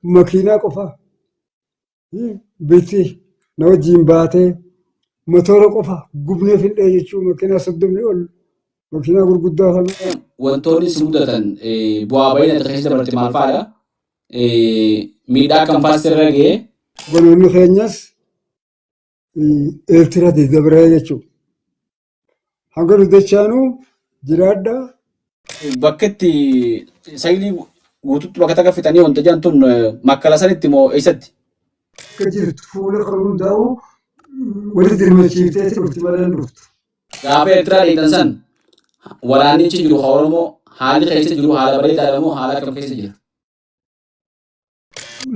Makiinaa qofa bitti na wajjin baatee motora qofa gubnee fixnee jechuun makiinaa 30 ol makiinaa gurguddaa kana. Wantoonni si mudatan bu'aa ba'iin ati keessa dabarte maal fa'aadha? Miidhaa akkam fa'aa sirra ga'e? Gonoonni keenyas Eertiraatti dabree jechuudha. Hanga nu dachaanuu jiraadha. Bakka itti saglii guututti bakka takka fixanii wanta jedhan tun makkala sanitti moo eessatti? Akka jirtu fuula kan hundaa'u walitti dirmachiifteeti dhufti malee hin dhuftu. Gaafa Eertiraa dheeytan san waraannichi jiru ka Oromoo haalli keessa jiru haala bareedaadha moo haala akkam keessa jira?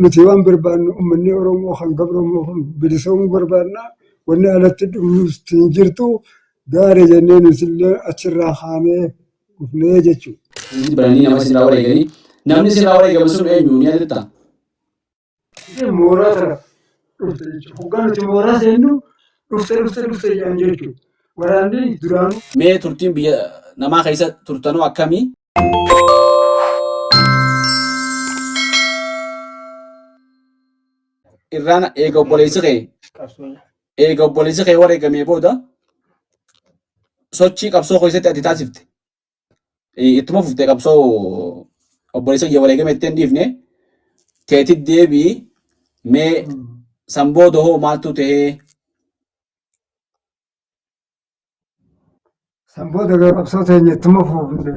Nuti waan barbaannu uummanni Oromoo kan gabroomuu kun bilisoomuu barbaanna. Wanni alatti dhumnuus hin jirtu gaarii jennee nutillee achirraa kaanee dhufnee jechuudha. Bananii nama isin irraa wareeganii namni isin irraa wareegame sun eenyu ni yaadatta? Mooraa tana dhufte jechuudha. Hoggaa nuti mooraa seennu dhufte dhufte dhufte jedhan jechuudha. Waraanni duraanuu. Mee turtiin biyya namaa keessa turtanoo akkamii? Irraan eega obboleessi kee eega obboleessi kee wareegamee booda sochii qabsoo keessatti ati taasifte ittuma fufte qabsoo obboleessa kiyya wareegame itti hin dhiifne teetit deebii mee san booda hoo maaltu tahee? San booda gara qabsoo teenya ittuma fufne.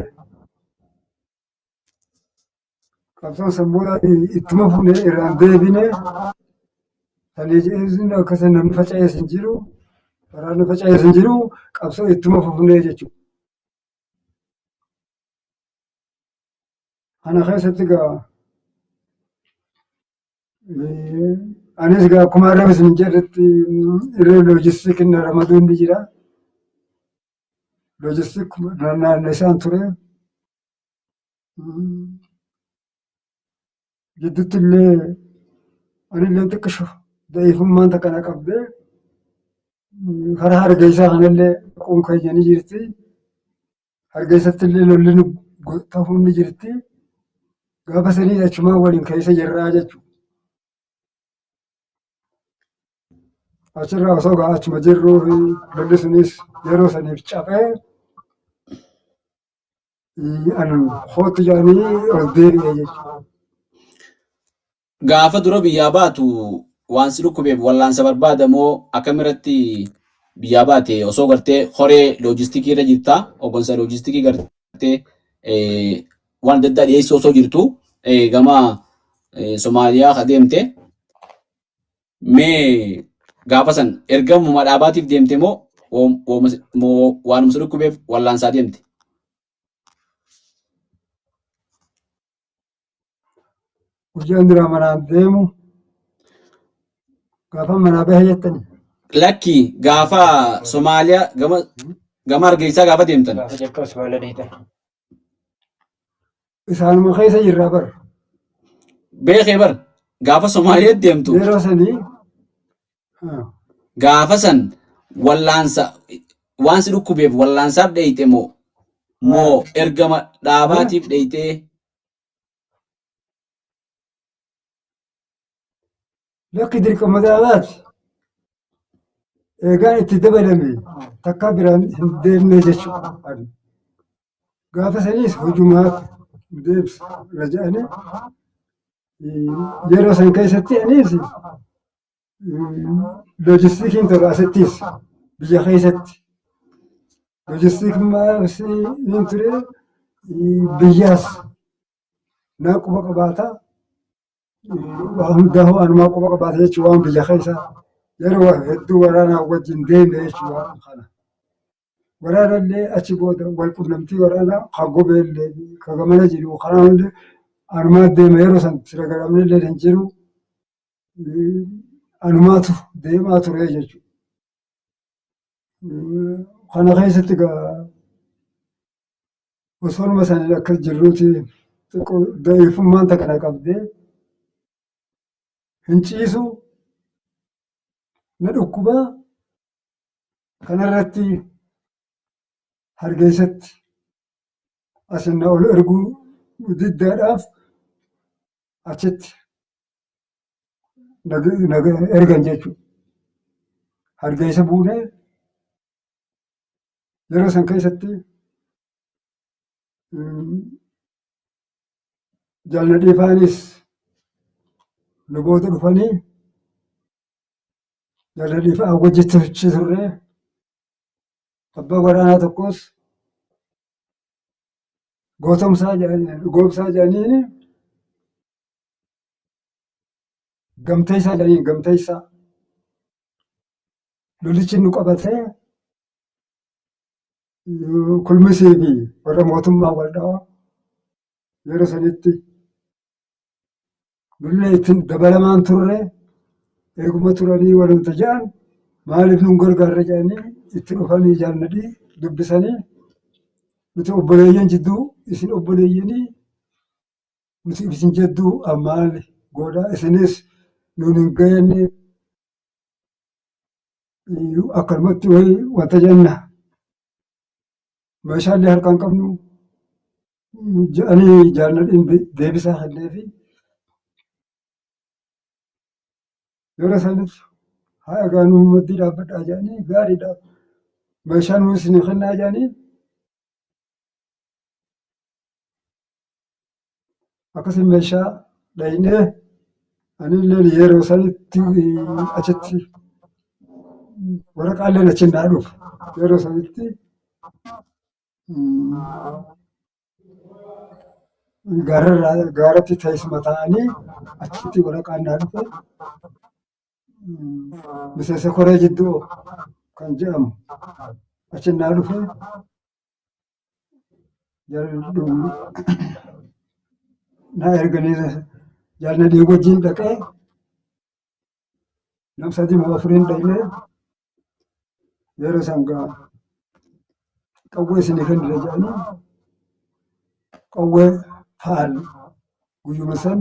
Qabsoon san booda ittuma fufne irraan deebine. Sanii jechuun akkasa namni faca'ees hin jiru. Waraanni faca'ees hin jiru. Qabsoo ittuma fufne jechuudha. Kana keessatti egaa Anis egaa akkuma har'a isin jedhetti irree loojistikiin na ramaduun ni jira. Loojistik naannesaan ture. Gidduutti illee anillee xiqqisho da'ifummaan takka na qabdee karaa Hargeysaa kanallee dhaquun keenya ni jirti. Hargeysatti illee lolli nu ta'uun ni jirti. Gaafa sanii achumaan waliin keessa jirraa jechuudha. Achirraa osoo gaa achuma jirruu fi lolli sunis yeroo saniif caphee an kootu jedhanii ol deebi'e jechuudha. Gaafa dura biyyaa baatu waan si dhukkubeef wallaansa barbaada moo akkamirratti biyyaa baate osoo gartee horee loojistikii irra jirta hoggansa loojistikii gartee waan adda addaa dhiyeessuu osoo jirtu gama Somaaliyaa ka deemte mee gaafa san ergamuma dhaabaatiif deemte moo waanuma si dhukkubeef wallaansaa deemte? Guyyaan duraa manaan deemu gaafa manaa bahe jettani. Lakki gaafa Somaaliyaa gama gama Hargeysaa gaafa deemtan. Gaafa jalqaba Somaaliyaa deemtan. Isaanuma keessa jirraa bar. Beekee bar gaafa Somaaliyaa deemtu Yeroo sanii gaafa san wallaansa waan si dhukkubeef wallaansaaf dheeyxe moo moo ergama dhaabaatiif dheeyxee? Lakki dirqama dhaabaati. Eegaan itti dabalame takka biraan hin deemne jechuudha. Gaafa saniis hojumaaf deemsa na jedhanii yeroo san keessatti anis loojistikiin ture asittis biyya keessatti. Loojistikiin ture biyyaas naa quba qabaata. Waa hundaa anumaa quba qabaata jechuun waan biyya keessa yeroo hedduu waraanaa wajjin deeme jechuudha waan kana. Waraanallee achi booda wal qunnamtii waraanaa kan gobeellee kan gamana jiru kanaa hundi anumaa deema yeroo san siragaramni illee hin jiru. Anumaatu deemaa ture jechuudha. Kana keessatti egaa osoonuma saniin akkas jirruuti xiqqoo da'ifummaan takka na qabdee hin ciisu na dhukkubaa kanarratti Hargeysatti asin na ol erguu diddaadhaaf achitti. na ergan jechuudha. Hargeysa buunee yeroo san keessatti Jaalladhii faanis nu booda dhufanii jaalladhii fa'aa wajji turre. Abbaa waraanaa tokkos gootomsaa jedhanii dhugoomsaa jedhaniini gamteessaa jedhaniin gamteessaa. Lolichi nu qabatee kulmisii fi warra mootummaa wal dhawaa yeroo sanitti nullee ittiin dabalamaan turre eeguma turanii walumta jedhan maaliif nun gargaarre jedhanii itti dhufanii jaalladhii dubbisanii nuti obboleeyyan jidduu isin obboleeyyanii nuti isin jidduu maal godha isinis nun hin geenye akkanumatti wayii wanta jenna meeshaalee harkaan qabnu jedhanii jaalladhiin deebisaa kenneefi yeroo sanitti haa egaa nu maddii dhaabbadhaa jedhanii gaariidha meeshaa nu isinii kennaa jedhanii akkasii meeshaa dhaynee anillee yeroo sanitti achitti waraqaalleen achi naa dhufu yeroo sanitti gaararraa gaaratti teessuma ta'anii achitti waraqaan naa dhufe miseensa koree jidduu kan jedhamu achi naa dhufe naa erganii jaalladhee wajjin dhaqee nam sadii moo afuriin dhaqnee yeroo san gaa qawwee isinii kennina jedhanii qawwee faal guyyuma san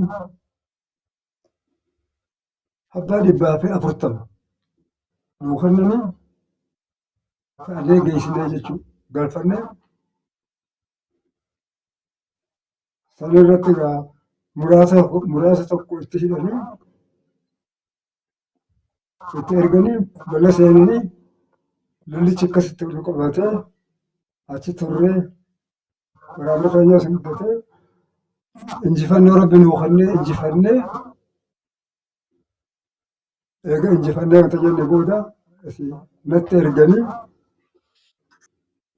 abbaa 140 nuu kennanii fe'annee geessinee jechuudha galfannee san irratti egaa muraasa tokko itti hidhanii itti erganii lola seenanii lollichi akkasitti nu qabatee achi turree waraanni keenyas guddatee injifannoo rabbi nuu kennee injifannee eega injifannee wanta jenne booda natti erganii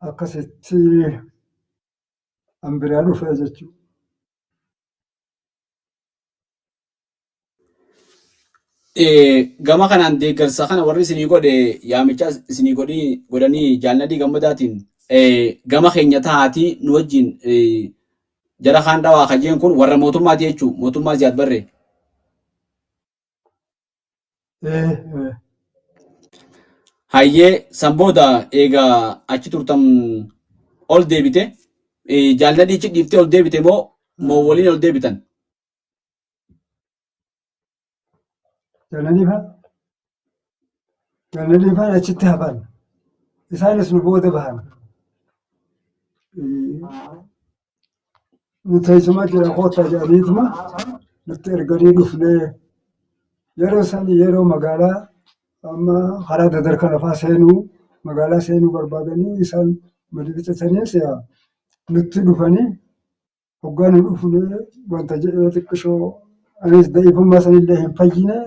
akkasitti an biraa dhufee jechuudha. Gama kanaan deeggarsa kana warri isinii godhe yaamicha isinii godhanii jaalladhii gammadaatiin gama keenya tahaatii nu wajjin jara kaan dhawaa kajeen kun warra mootummaati jechuu mootummaa Ziyaad Barree. Hayyee san booda eega achi turtan ol deebite jaalladhii achi dhiiftee ol deebite moo waliin ol deebitan? Jaalladhii fa'aa jaalladhii fa'aan achitti hafan. Isaanis nu booda bahan. Nu teessuma jira koottaa jedhaniituma nutti erganii dhufnee yeroo san yeroo magaalaa amma karaa dadar kana fa'aa seenuu magaalaa seenuu barbaadanii isaan madibitataniis nutti dhufanii hoggaa nu dhufnee wanta jedhee xiqqishoo anis da'ifummaa sanillee hin fayyine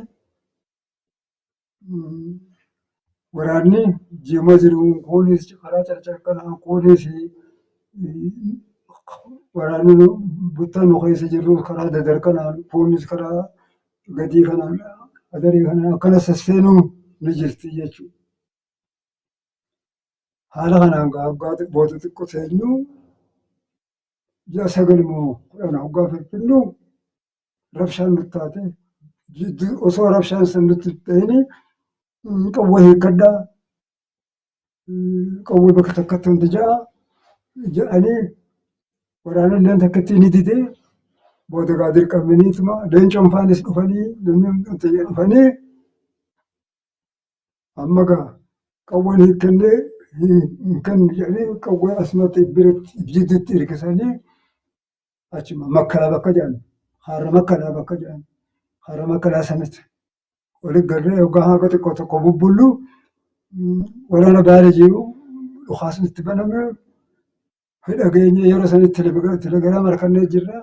waraanni jiima jiru kunis karaa carcar kanaan kunis waraanni buttaa nu keessa jirru karaa dadar kanaan kunis karaa gadii kanaan adarii kanaan akkana sasseenuu ni jirti jechuudha. Haala kanaan hoggaa booda xiqqoo teenyu ji'a 9 moo 10 hoggaa finfinnu rabshaan nutti taate osoo rabshaan sun nutti hin ta'in qawwee hiikkadhaa qawwee bakka takkatti wanti ja'a jedhanii waraanalleen takkatti ni dide booda gaa dirqamaniituma leencoon faanis dhufanii namni wanti dhufanii amma gaa qawween hiikkannee hin kennu jedhanii qawwee asumatti biratti jidduutti hirkisanii achuma makkalaa bakka jedhan harra makkalaa bakka jedhan harra makkalaa sanatti. Walitti gallee hoggaa haga xiqqoo tokko bubbullu waraana Baalee jiru dhukaasni itti baname dhageenye yeroo sanitti telegiraama harkannee jirra.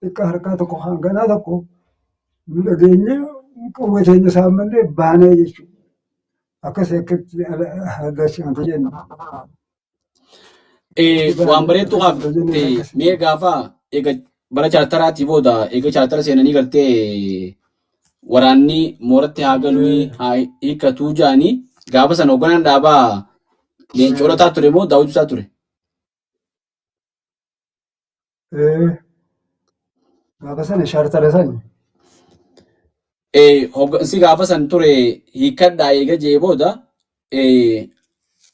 Xiqqaa harkaa tokko hanganaa tokko nu dhageenye qawwee teenya saammannee baanee jechuudha. Akkasii akkatti wanta jennu. Waan bareeddu kaafte mee gaafa eega bara chaartaraatii booda eega chaartara seenanii gartee waraanni mooratti haa galuu haa hiikkatuu jedhanii gaafa sana hoogganaan dhaabaa Leencoo Lataa ture moo Daawud Ibsaa ture? Gaafa sana chaartara sani. Hooggansi gaafa san ture hiikkadhaa eega jee booda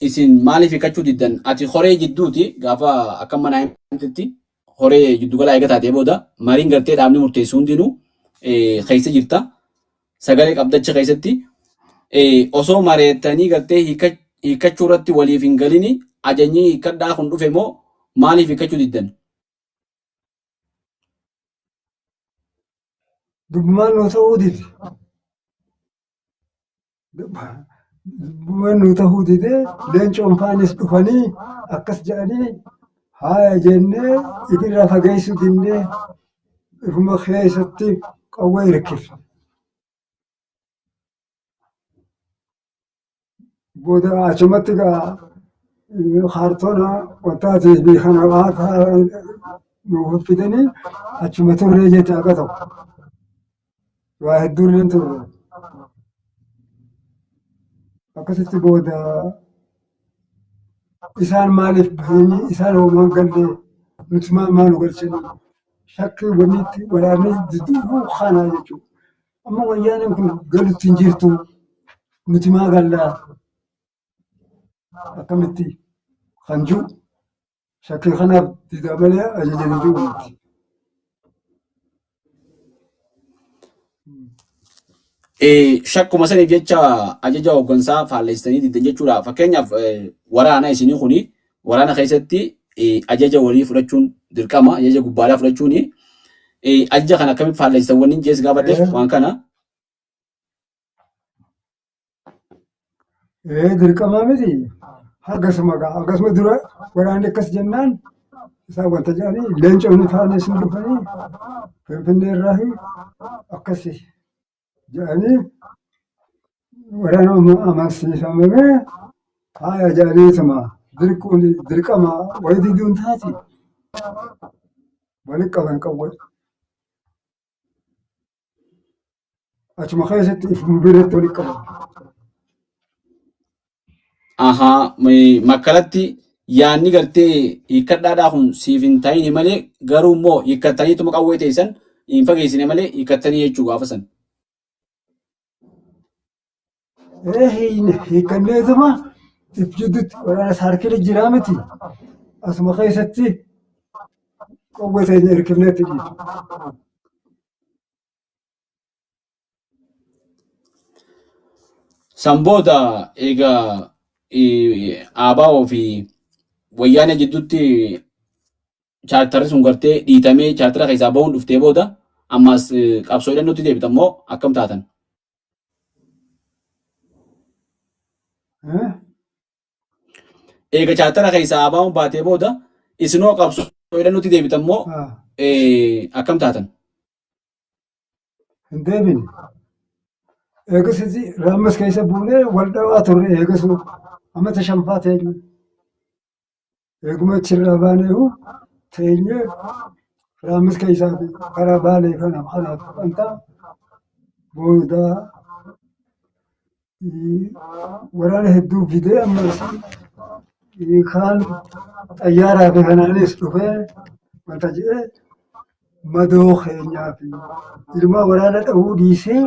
isin maaliif hiikkachuu diddan? Ati horee jidduuti gaafa akka mana himtetti horee jiddugalaa eega taatee booda mariin gartee dhaabni murteessu hundinuu keessa jirta. Sagalee qabdacha keessatti osoo mareettanii gartee hiikkachuu irratti waliif hin galini ajajni hiikkadhaa kun dhufe moo maaliif hiikkachuu diddan? Dubbumaan nuu ta'uu dide. Dubbumaan nuu ta'uu dide leencoon faanis dhufanii akkas jedhanii haaya jennee ifirraa fageessuu dinnee ifuma keessatti qawwee hirkifne. Booda achumatti egaa kaartoona wantaatii fi kana nuuf fidanii achuma turree jecha akka ta'u. Waa hedduun hin turre. Akkasitti booda isaan maaliif bahanii isaan homaan gallee nuti maal maal nu galchanii shakkii wanni itti waraanni diduu kanaa jechuudha. Amma wayyaaneen kun galutti hin jirtu nuti maa gallaa akkamitti kan jiru shakkii kanaaf didaa malee ajaja diduu miti. Shakkuma saniif jecha ajaja hooggansaa faalleessitanii diddan jechuudha. Fakkeenyaaf waraana isinii kuni waraana keessatti ajaja walii fudhachuun dirqama ajaja gubbaadhaa fudhachuuni ajaja kana akkamitti faalleessitan wanni jees gaafadheef waan kana. Dirqamaa miti. Akkasuma gaa akkasuma dura waraanni akkas jennaan isaan wanta jedhanii leenconni faanis ni dhufanii Finfinnee irraa akkas jedhanii waraana amansiifamee haaya jedhaniituma dirquun dirqama wayii diduun taati walitti qaban qawwee. Achuma keessatti ifuma biratti walitti qaban. Ahaa, makkalatti yaanni gartee hiikkadhaadhaa kun siif hin ta'ini malee garuu immoo hiikkattaniituma qawwee teessan hin fageessine malee hiikkattanii jechuu gaafa san. Ee hiikkanneetuma if jidduutti waraana saarkili jiraa miti. Asuma keessatti qawwee teenya hirkifneetti jechuudha. San booda egaa ABO fi wayyaanee jidduutti chaartarri sun gartee dhiitamee chaartara keessaa bahuun dhuftee booda ammas qabsoo hidhannootti deebitan moo akkam taatan? Eega chaartara keessaa ABO'n baatee booda isinoo qabsoo hidhannootti deebitan moo akkam taatan? Hin deebine. Eegasitti raammas keessa buunee wal dhawaa turre eegasu amata shanfaa teenye. Eeguma achirraa baaneehu teenye raammas keessaa fi karaa baalee kana kanaaf wanta booda waraana hedduu fidee ammas kaan xayyaaraa fi kanaanis dhufee wanta jedhee madoo keenyaa fi ilmaa waraana dha'uu dhiisee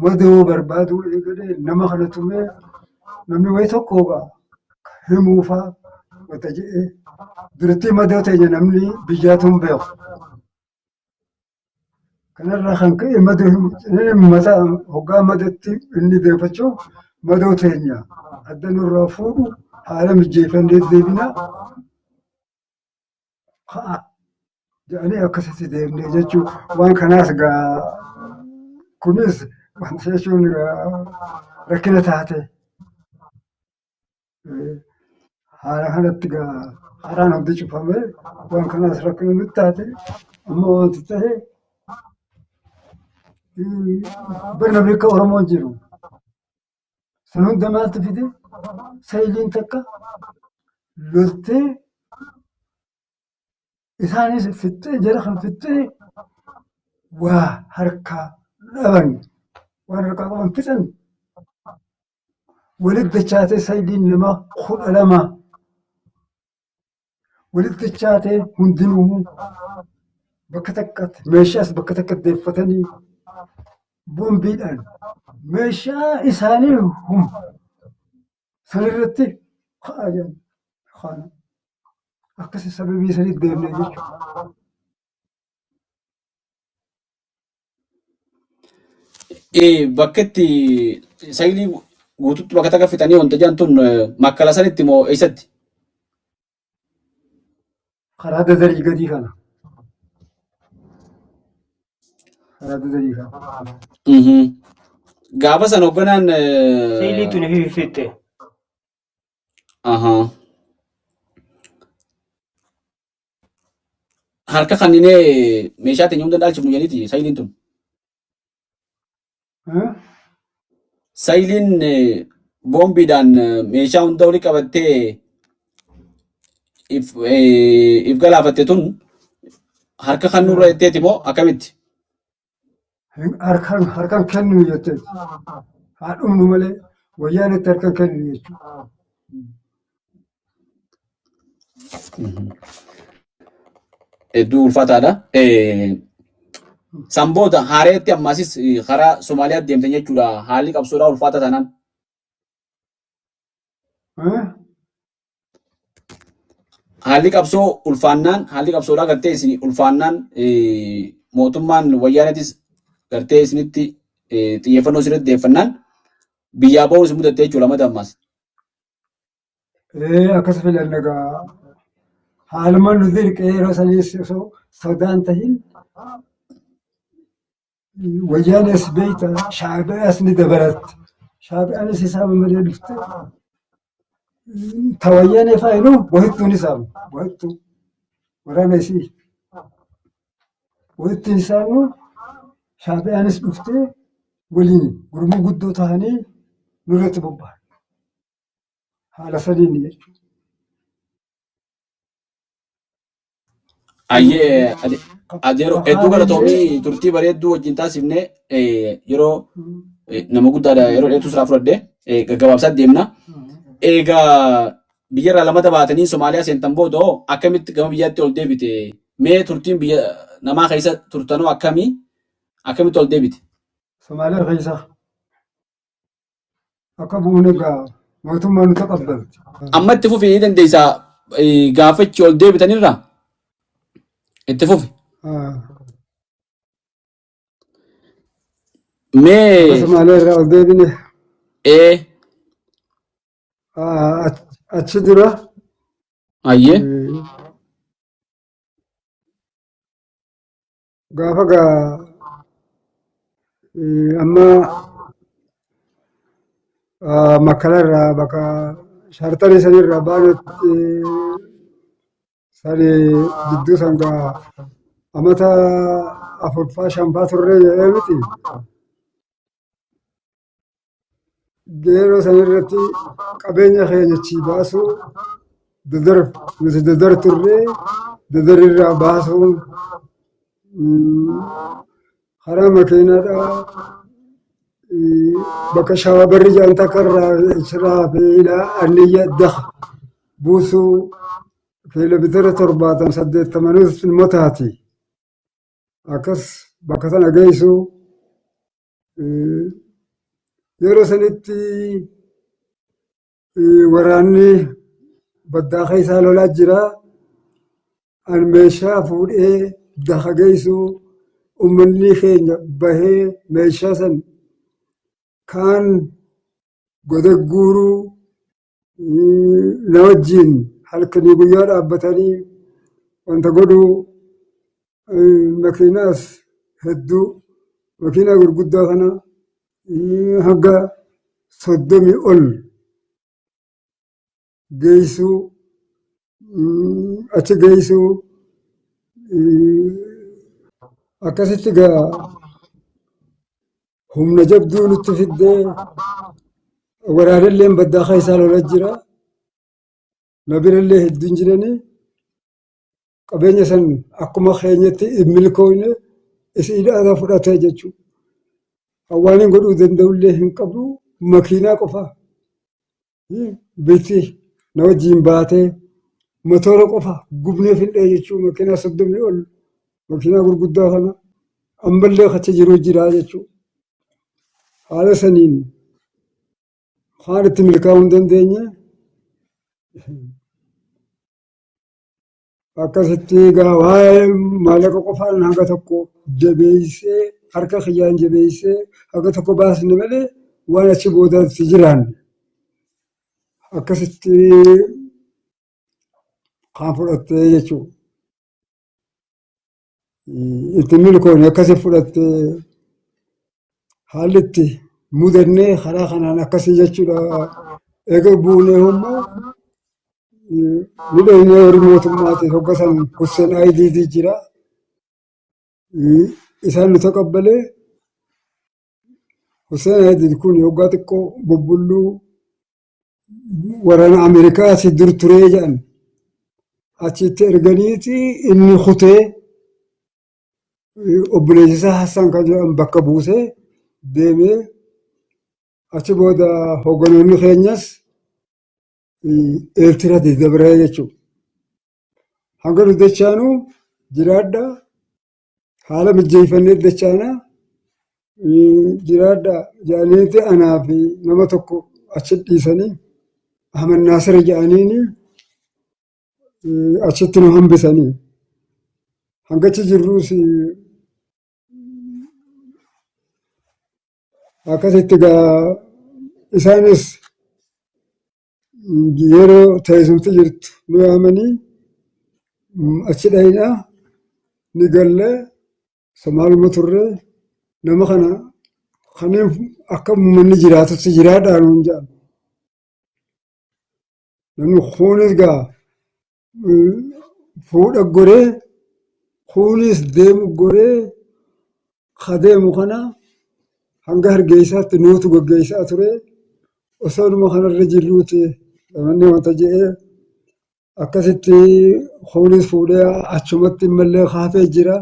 madoo barbaaduu eegalee nama kana tumee namni wayii tokko egaa himuufaa wanta jedhee duratti madoo teenya namni biyyaatu hin beeku. Kanarraa kan ka'e madoo mataa hoggaa madatti inni deeffachuu madoo teenya adda nurraa fuudhu haala mijeeffannee deebina ka'a jedhanii akkasitti deemnee jechuun waan kanaas gaa kunis Wanta jechuun rakkina taate. Haala kanatti egaa karaan hundi cufamee waan kanaas rakkina nutti taate amma wanti ta'e bar namni akka Oromoon jiru. San hunda maaltu fide? Sayiliin takka loltee isaanis fixxee jara kan fixxee waa harkaa dhaban waan harkaa qaban fixan walitti dachaatee sayiliin nama 12 walitti dachaatee hundinuu bakka takkatti meeshaas bakka takka deeffatanii boombiidhaan meeshaa isaanii sanirratti ka'aa jiran kana akkasi sababii saniif deemne jechuudha. Bakka itti saylii guututti bakka takka fixanii wanta jedhan tun makkala sanitti moo eessatti? Karaa dadarii gadii kana. Karaa dadarii kana. Gaafa sana hoogganaan Saylii tuni fi fixxe. Harka kanninee meeshaa teenya hunda dhaalchifnu jedhaniiti sayiliin tun. Sayiliin boombiidhaan meeshaa hunda olii qabattee if galaafatte tun harka kan nurra jetteeti moo akkamitti? Harkaan kenninu jetteeti. Haa dhumnu malee wayyaan itti harkaan kenninu jechuudha. Hedduu ulfaataadha. San booda haareetti ammaasis karaa Somaaliyaa deemtan jechuudha. Haalli qabsoodhaa ulfaata taanaan. Haalli qabsoo ulfaannaan haalli qabsoodhaa gartee isin ulfaannaan mootummaan wayyaanetis gartee isinitti xiyyeeffannoo isinitti deeffannaan biyyaa ba'uun isin mudatte jechuudha lamata ammaas. Ee akkas filanna gaa. Haaluma nu dirqee yeroo saniis osoo sodaan tahin wayyaanes beekta shaabi'aas ni dabalatti. Shaabi'aanis isaama malee dhufte. Ta wayyaanee fa'aa inuu wahittuu ni saamu. Wahittuu waraana isii. Wahittuu hin saamu shaabi'aanis dhuftee waliin gurmuu guddoo ta'anii nurratti bobba'an. Haala saniin jechuudha. Ayyee adeero hedduu galatoomii turtii bareedduu wajjin taasifne yeroo nama guddaadha yeroo dheertuu siraa fudhadhe gaggabaabsaa deemna. Egaa biyyarraa lamata baatanii Somaaliyaa seentan booda hoo akkamitti gama biyyaatti ol deebite? Mee turtiin biyya namaa keessa turtanoo akkamii? Akkamitti ol deebite? Somaaliyaa keessa akka bu'uun egaa mootummaa nu taqabbalte. Amma itti fufi ni dandeessaa gaafachi ol deebitanirraa itti fufi. Akka Mee Somaaliyaa irraa ol deebine achi dura ayyee gaafa gaa amma makkala irraa bakka shaartarii sanirraa baanetti sani jidduu san gaa amata afurfaa shanfaa turree jedhee miti. Yeroo san irratti qabeenya keenya achii baasuu dadar nuti dadar turree dadarirraa baasuun karaa makiinaadhaa bakka shaabarri jedhan takka irraa achirraa fe'ilaa anniyya daka buusuu kiiloomeetira 70 80 immoo taati. Akkas bakka sana geessuu yeroo sanitti waraanni baddaa keessaa lolaa jira. An meeshaa fuudhee daka geessu uummanni keenya bahee meeshaa san kaan goda guuruu na wajjin halkanii guyyaa dhaabbatanii wanta godhuu makiinaas hedduu makiinaa gurguddaa kana Hanga 30 ol geessuu, achi geessuu, akkasitti gaa humna jabduu nutti fiddee waraanallee baddaa keessaa lola jira. Na birallee hedduun jiranii qabeenya san akkuma keenyatti hin milkoofne isiidhaan fudhatee jechuudha. Waan hin godhuu danda'ullee hin qabu, makiinaa qofa bitti na wajjin baatee motora qofa gubnee findhee jechuudha. Makiinaa 30 ol, makiinaa gurguddaa kana ammallee achi jiru jira jechuudha. Haala saniin waan itti milkaa'uu hin dandeenye. Akkasitti egaa waa'ee maallaqa qofaan hanga tokko jabeessee, harka kiyyaan jabeessee hanga tokko baasne malee waan achi boodaatti jiraanne. Akkasitti kan fudhattee jechuudha. Itti milkoone akkasi fudhattee haalli itti mudannee karaa kanaan akkasii jechuudha. Eega buunee immoo ni dheenyee warri mootummaatiif hoggasan Hussein IDD jira. Isaan nu taqabbalee. Hussein IDD kun hoggaa xiqqoo bubbulluu waraana Ameerikaa asii dur turee jedhan achitti erganiiti inni kutee obboleessi isaa Hassaan kan jedhan bakka buusee deemee. Achi booda hogganoonni keenyas Eertiraatti dabree jechuudha. Hanga nu dachaanuu jiraadha, haala mijjeeffannee dachaana jiraadha jedhaniiti anaa fi nama tokko achi dhiisanii, Ahmad Naasir jedhaniini achitti nu hambisanii. Hanga achi jirruus akkasitti gaa isaanis yeroo teessumti jirtu nu yaamanii achi dhayinaa ni gallee. Somaaluma turre nama kana kanneen akka uummanni jiraatutti jiraadhaa nuun jedhan. Namni kunis gaa fuudha goree, kunis deemu goree, ka deemu kana hanga Hargeysaatti nuutu gaggeessaa ture. Osoo numa kanarra jirruuti namni wanta jedhee akkasitti kunis fuudhee achumatti ammallee kaafee jira.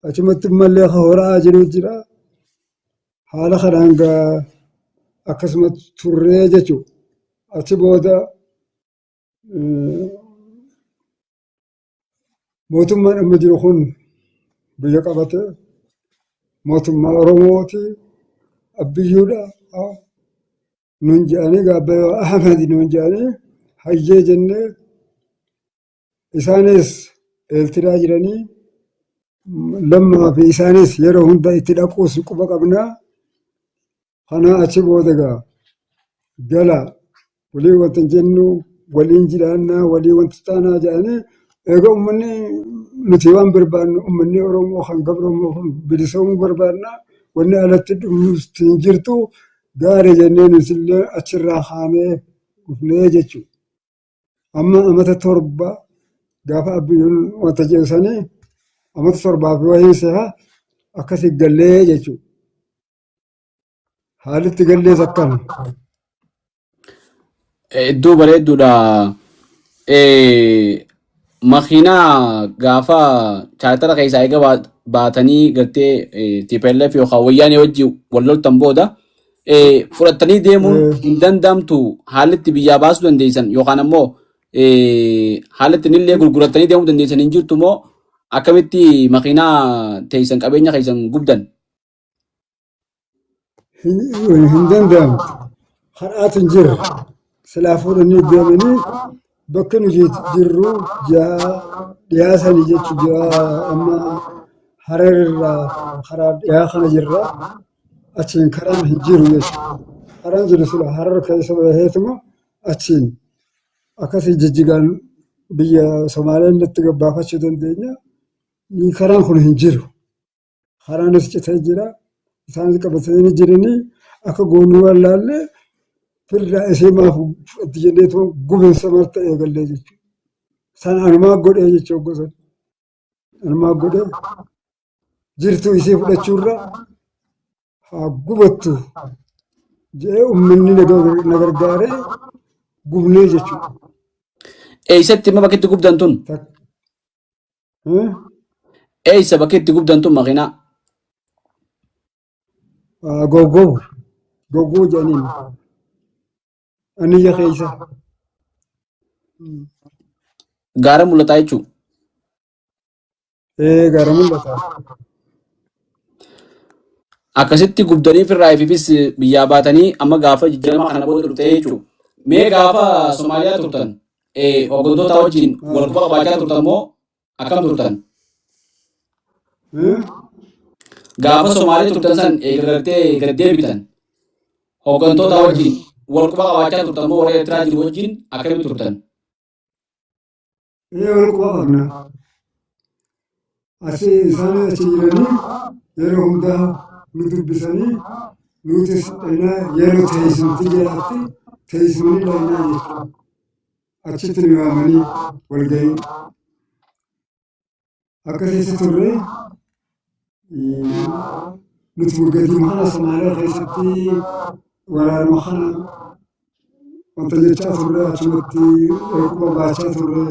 Achumatti ammallee horaa jiru jira. Haala kanaan gaa akkasuma turree jechuudha. Achi booda mootummaan amma jiru kun biyya qabate, mootummaa Oromooti, Abbiyyuudha nuun jedhanii, gaabba Ahmed nuun jedhanii, hayyee jennee. Isaanis Eeltiraa jiranii, Lammaa fi isaanis yeroo hunda itti dhaquus quba qabnaa. Kana achi booda gaa gala walii wanta jennu, waliin jiraannaa, walii wanta taanaa jedhanii. Egaa uummanni nuti waan barbaannu, uummanni Oromoo kan gabroomuu kun bilisoomuu barbaanna, wanni alatti dhumnuus hin jirtu, gaarii jennee nuti illee achirraa kaanee dhufnee jechuudha. Amma amata 7 gaafa Abbiyyuun wanta jedhu sanii amata 7f wayii seha akkasii gallee jechuudha. Haalli itti gallees akkana. Hedduu bareedduudha. Makiinaa gaafa chaartara keessaa eega baatanii gartee TPLF yookaan Wayyaanee wajjin wal loltan booda fudhattanii deemuun hin danda'amtu. Haalli itti biyyaa baasuu dandeessan yookaan ammoo haalli itti illee gurgurattanii deemuu dandeessan hin jirtu moo akkamitti makiinaa teessan, qabeenya keessan gubdan? Hin danda'amtu. Karaatu hin jirre. Silaa fuudhanii deemanii bakki nuti jirru ji'a dhiyaa sanii jechuun ji'a amma Harar irraa karaa dhiyaa kana jirra. Achiin karaan hin jiru jechuudha. Karaan jiru sila Harar keessa baheetuma achiin akkasii jijjigaan biyya Somaaliyaatti gabbaafachuu dandeenya. Karaan kun hin jiru. Karaanis citee jira. Isaanis qabatanii jiranii akka goonuu wallaallee firraa isee maaf fudhatti jenneetuma gubinsa marta eegallee jechuudha. San anumaa godhee jechuudha gosa. Anumaa godhee jirtuu isee fudhachuurra haa gubattu jedhee uummanni na gargaaree gubnee jechuudha. Eessatti immoo bakki itti gubdan tun? Eessa bakki itti gubdan tun makiinaa? Goggoo goggoo jedhaniin aniyya keessa. Gaara mul'ataa jechuudha. Ee gaara mul'ata. Akkasitti gubdanii firraa ififis biyyaa baatanii amma gaafa jijjiirama kana booda dhufte jechuudha. Mee gaafa Somaaliyaa turtan hooggantoota wajjin wal quba qabaachaa turtan moo akkam turtan? Gaafa Somaaliyaa turtan san eega gartee gad deebitan hooggantoota wajjin wal quba qabaachaa turtan moo warra Eertiraa jiru wajjin akkamitti turtan? Ee wal quba qabna. Asi isaan achi jiranii yeroo hundaa nu dubbisanii nutis dhaynaa yeroo teessumti jiraatti teessumanii dhaynaa jechuudha. Achitti nu yaamanii walgahii. Akka keessa turre nuti gaduma kana Somaaliyaa keessatti waraanuma kana wanta jechaa turre achumatti wal quba baachaa turre.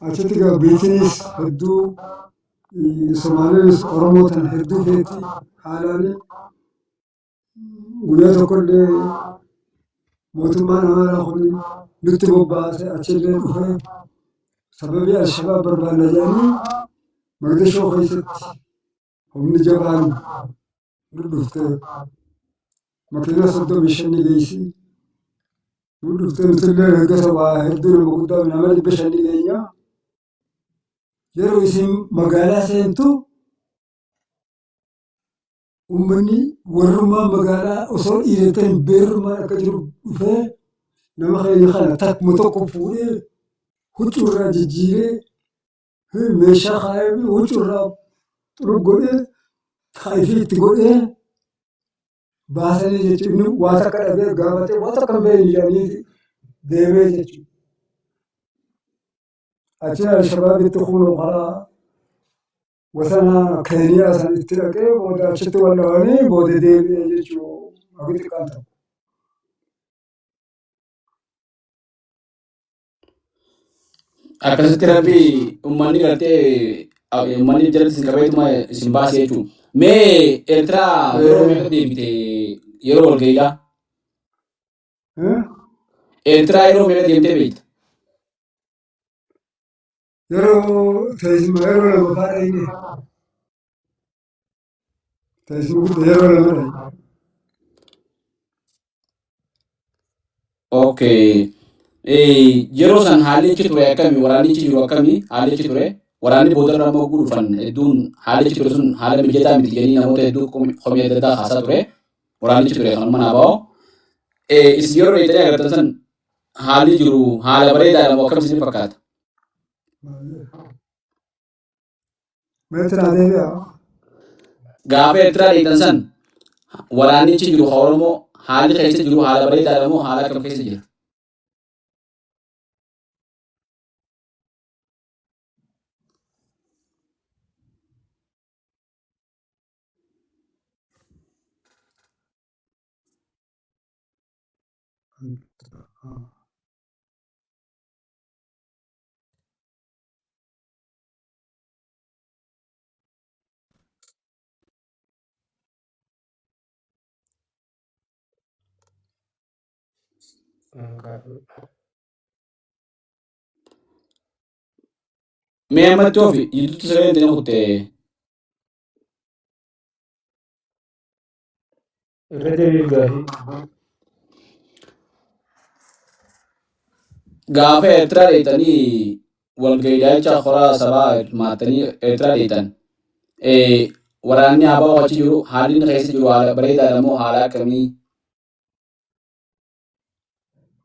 Achitti egaa biitinis hedduu Somaaleenis Oromoo tan hedduu feeti haalaani guyyaa tokkollee mootummaan Amaaraa kun nutti bobbaase achillee dhufee sababii Alshabaab barbaanna jedhanii Mogadishoo keessatti humni jabaan nu dhufte makiinaa 35 geessi nu dhufte nutillee eeggata waa hedduu nama guddaa nama 500 geenya yeroo isin magaalaa seentu Uummanni warrummaan magaalaa osoo dhiirota hin beerrummaan akka jiru dhufee nama keenya kana takkuma tokko fuudhee huccuu irraa jijjiiree meeshaa kaayee huccuu irraa xurub godhee kaayifii itti godhee baasanii jechuun inni waa takka dhabee gaafatee waa takka hin beekne jedhanii deemee jechuudha. Achi Alshabaabitti kunoo karaa wasana Keeniyaa san itti dhaqee booda achitti wal dhawanii booda deebi'ee jechuu hagi xiqqaan tokko. Akkasitti rabbi uummanni gartee uummanni jalatti isin qabeetuma isin baase jechuudha. Mee Eertiraa yeroo meeqa deebite yeroo walga'iidhaa? Eertiraa yeroo meeqa deemtee beekta? Yeroo teessuma yeroo lama fa'aa dhayne. Teessuma guddaa yeroo lama dhayne. Okay. Yeroo san haalli achi ture akkami? Waraanni achi jiru akkami? Haalli achi ture? Waraanni boodarra immoo oguu dhufan hedduun haalli achi ture sun haala mijataa miti jedhanii namoota hedduu komii adda addaa kaasaa ture. Waraanni achi ture kanuma naa ba'oo. Isin yeroo dheeytanii agartan san haalli jiru haala bareedaadha moo akkam isin fakkaata? Meetti naa deebi'a. Gaafa Eertiraa dheeytan san waraannichi jiru ka Oromoo haalli keessa jiru haala bareedaadha moo haala akkam keessa jira? Mee ammatti ofi jidduutti sagaleen itti kutte. Irra deebiif gaafii. Gaafa Eertiraa dheeytanii walga'iidhaa jecha horaa sabaa hirmaattanii Eertiraa dheeytan. Waraanni ABO achi jiru haalli inni keessa jiru haala bareedaadha moo haala akkamii?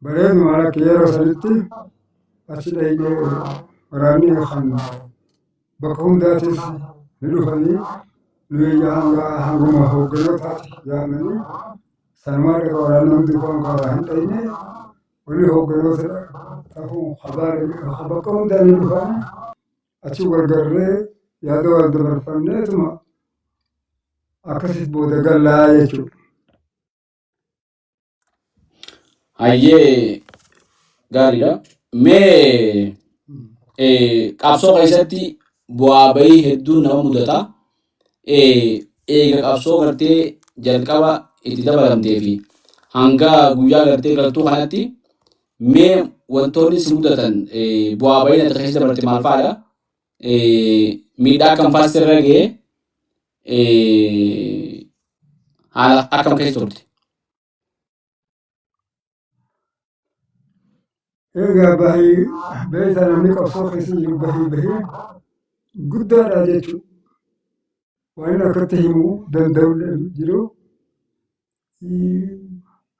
Bareeduma lakki yeroo sanitti achi dhaynee waraanni kan bakka hundaatis Ni dhufanii nuyi hanga hanguma hoogganotaati yaamanii sanumaa dhaqa waraanni hundi kun karaa hin dhayne wanni hoogganoota ta'uu bakka hundaa ni dhufanii achi wal garree yaada wal dabarfanneetuma akkasit booda gallaa jechuudha. Hayyee, gaariidha. Mee qabsoo keessatti bu'aa bahii hedduu nama mudata. Eega qabsoo gartee jalqaba itti dabalamtee fi hanga guyyaa gartee galtuu kanatti mee wantoonni si mudatan, bu'aa bahii ati keessa dabarte maal fa'aadha? Miidhaa akkam fa'aa sirra ga'ee, haala akkam keessa turte? Egaa bahii beektaa, namni qabsoo keessa jiru bahii bahii guddaadha jechuudha. Waan inni akkatti himuu danda'u jiru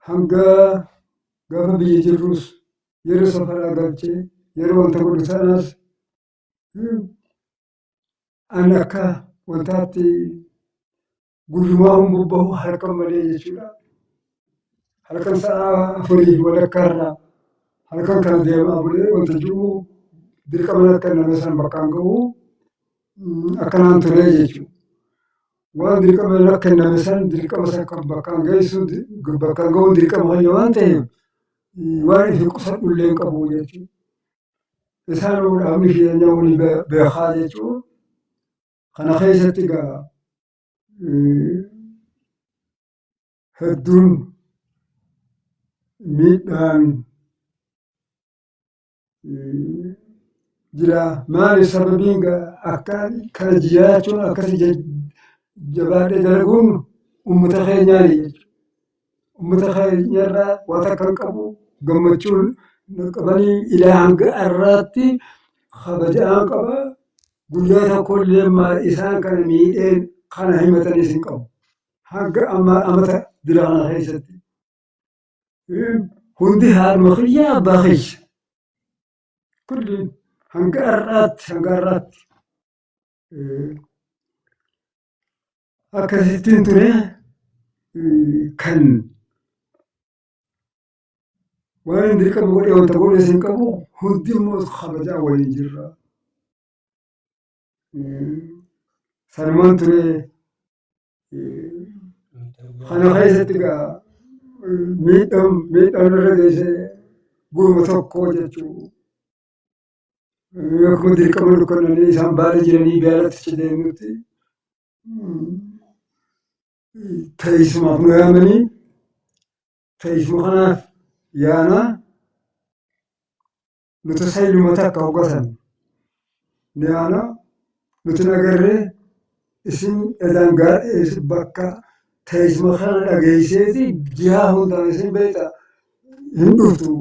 hanga gaafa biyya jirrus yeroo safaraa galchee yeroo wanta godhu sanaas an akka wantaatti guyyumaa hin bobbahu halkan malee jechuudha. Halkan sa'a 4:30 irraa halkan kana deemaa bulee wanta jiru dirqama akka nama san bakkaan gahu akkanaan ture jechuudha. Waan dirqama akka kenname san dirqama san kan bakkaan geessu bakkaan gahuun dirqama kiyya waan ta'eef waan ifi qusadhu illee hin qabu jechuudha. Isaan dhaabni keenya walii beekaa jechuudha. Kana keessatti egaa hedduun miidhaan jira. Maali sababiin akka kana jiraachuun akkasi jabaadhee dalaguun uummata keenyaani jechuudha. Uummata keenyarraa waan takka hin qabu, gammachuun qabanii ilaa hanga har'aatti kabajaan qaba. Guyyaa tokkollee isaan kana miidheen kana himataniis hin qabu. Hanga amma amata dila kana keessatti. Hundi haadhuma kiyya, abbaa kiyya. Kulli hanga har'aatti hanga har'aatti. Akkasittiin ture kan waan inni dirqama godhee wanta godhees hin qabu, hundi immoo kabajaa waliin jirra. Sanumaan ture. Kana keessatti egaa miidhaan miidhaan irra geesse gurma tokko jechuudha. Akkuma dirqama dukkanaanii isaan baala jiranii gaalatti achi deemnutti teessumaaf nu yaamanii teessuma kanaaf yaanaa nuti sayluma takka hoggasan ni yaana nuti nagarree isin edaan bakka teessuma kana dhageesseeti jihaa hundaan isin beekta hin dhuftu,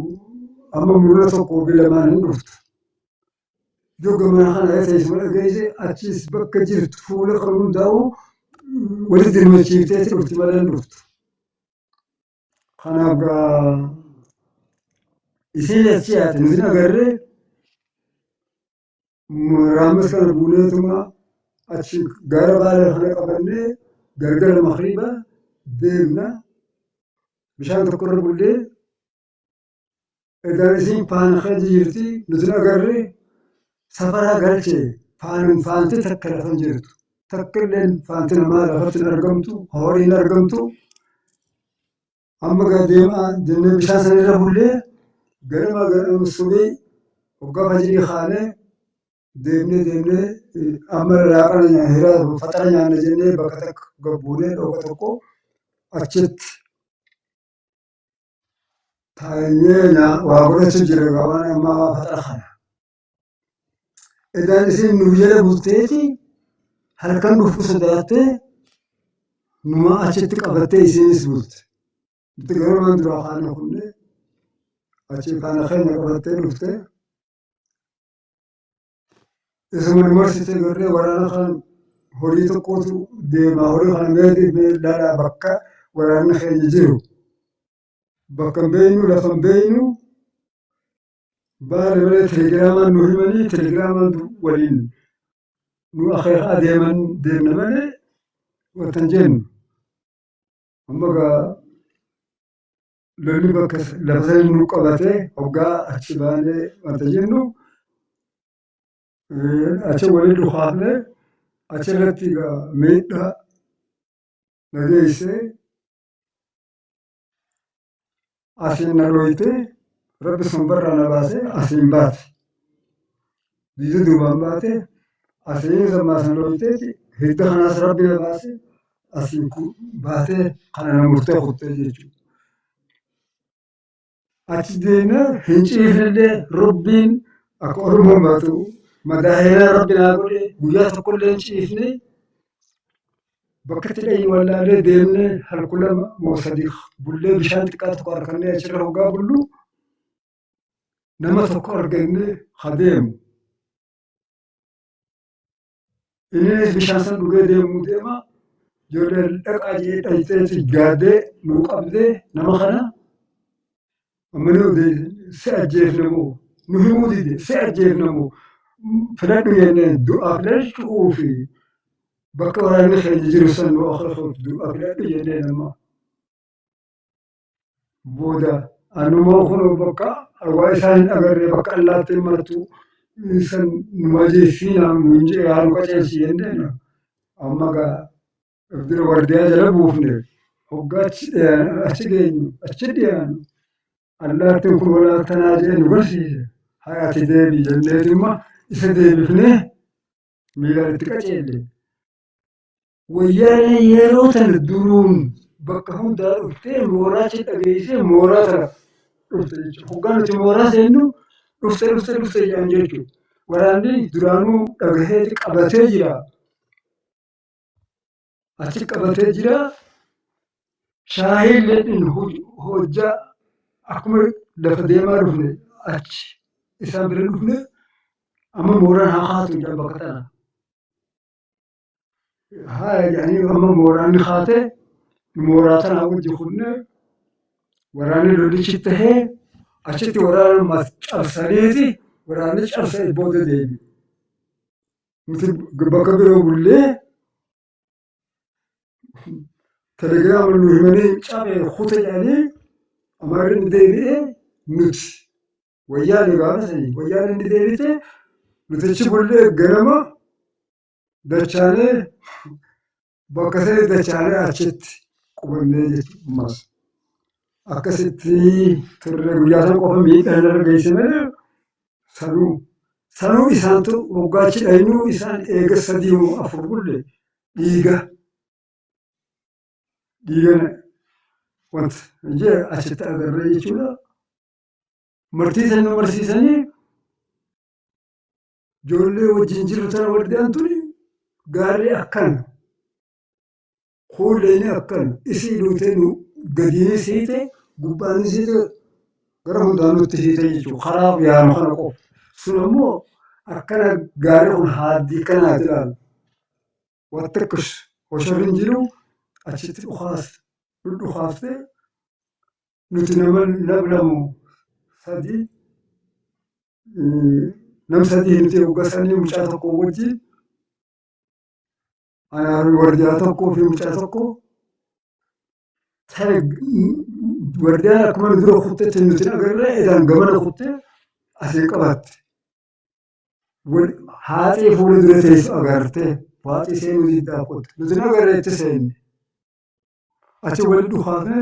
amma murna tokkoo fi lamaan hin dhuftu. Yoo gamana kana teessuma dhageesse achiis bakka jirtu fuula kan hundaa'u walitti dirmachiifteeti dhufti malee hin dhuftu. Kanaaf gaa isiin achi yaate nuti agarree raamas kana buuneetuma achi gara baala kana qabannee gargara makriiba deemna. Bishaan tokko irra bullee egaa isiin faana keessa jirti nuti agarree safaraa galchee faanan faanti takka lafa hin jirtu. Takka illee faanti namaa lafatti hin argamtu, horii hin argamtu. Amma gaa deemaa jennee bishaan sana irra bullee ganama ganama subii hoggaa fajirii kaanee deemnee deemnee amma laaqana hiraa faxara nyaanna jennee bakka takka gabbuunee dhooqa tokko achitti taa'ee waa godhachuu jira waan amma faxara kana. Edaan isin nu jala bulteeti halkan dhufuu sodaattee numa achitti qabattee isinis bulte. Nuti ganamaan duraa kaane kunne achi faana keenya qabattee dhufte. Isuma nu marsite garree waraana kan horii tokkotu deema, horii kana meetii mee ilaalaa, bakka waraanni keenya jiru. Bakka hin beeknu, lafa hin beeknu, baala malee telegiraamaan nu himanii telegiraamaan waliin Nu akeeka adeeman deemna malee wanta hin jennu. Amma gaa lolli bakka lafa sanii nu qabatee hoggaa achi baanee wanta jennu achi walii dhukaafne achirratti egaa miidhaa na geessee asiin na dhooytee rabbi sombarraa na baasee asiin baate. Biyya duubaan baate asiin sammaa sana dhooyteeti hidda kanaas rabbi na baasee asiin baatee kana na murtee kuttee jechuudha. Achi deemee hin ciifnellee rabbiin akka Oromoon baatu madaa'eera rabbi naa godhe guyyaa tokkollee hin ciifne bakka itti dhayinu wallaalee deemnee halku lama moo sadii bullee bishaan xiqqaa tokko harkannee achirra hoggaa bullu nama tokko arganne ha deemu. Innis bishaan san dhugee deemuu deema. Ijoolleen dhaqaa jedhee dhayxeeti gaaddee nuu qabdee nama kana amma nu si ajjeefna moo nu himuu dide si ajjeefna moo filadhu jennee du'aa filachuu fi bakka waraanni keenya jiru san nu akeekuuf du'aa filadhu jennee nama booda anuma kunoo bakka waa isaan hin agarre bakka allaattiin martu san nu majeessii naan nuun jee haa nu qaceelchi jenneen amma gaa dura wardiyaa jala buufne hoggaa achi dhiyaanu achi geenyu achi dhiyaanu allaattiin kun walaa tanaa jee nu barsiise haa ati deebi jenneetimma isa deebifnee miilaan itti qaceelle. Wayyaaneen yeroo tana duruun bakka hundaa dhuftee mooraa achi dhageessee mooraa tana dhufte jechuudha. Hoggaa nuti mooraa seennu dhufte dhufte dhufte jedhan jechuudha. Waraanni duraanuu dhagaheeti qabatee jira. Achi qabatee jira. Shaahii illee hojjaa akkuma lafa deemaa dhufne achi isaan bira dhufne amma mooraan haa kaatu jedhan bakka tana. Haaya jedhanii amma mooraan kaate mooraa tanaa wajji kunne waraanni lolichi tahee achitti waraana mas cabsaniiti waraanni cabsee booda deebi. Nuti bakka biroo bullee telegiraama nu himanii cabee kute jedhanii amarri ni deebi'ee nuti wayyaanee gaafa sanii wayyaanee ni deebite nuti achi bullee ganama dachaanee bakka sanii dachaanee achitti qubannee jechuudha ammas. Akkasitti turre guyyaa sana qofa miidhaan irra geesse malee sanuu sanuu isaantu hoggaachi dhaynuu isaan eega sadii moo afur bulle dhiiga dhiiga wanta jee achitti agarree jechuudha. Martiisan nu marsiisanii ijoollee wajjin jiru tana waldaan tuni gaarri akkana kuulleen akkana isii duutee nu gadiinis hiite gubbaanis hiite gara hundaan nutti hiite jechuudha karaa yaanu kana qofa sun ammoo akkana gaarri kun haaddii kanaati ilaala wanta akkas hosharri hin jiru achitti dhukaas dhudhukaaftee nuti nama lamu sadii nam sadii nuti hoggaa sanii mucaa tokko wajjin anaa fi wardiyaa tokkoo fi mucaa tokko tare wardiyaan akkuma nu dura kuttetti nuti agarre edaan gamana kutte asiin qabatte. Haaxee fuula dura teessu agartee waaxii seenuu diddaa kutte nuti agarre itti seenne. Achi wali dhukaafne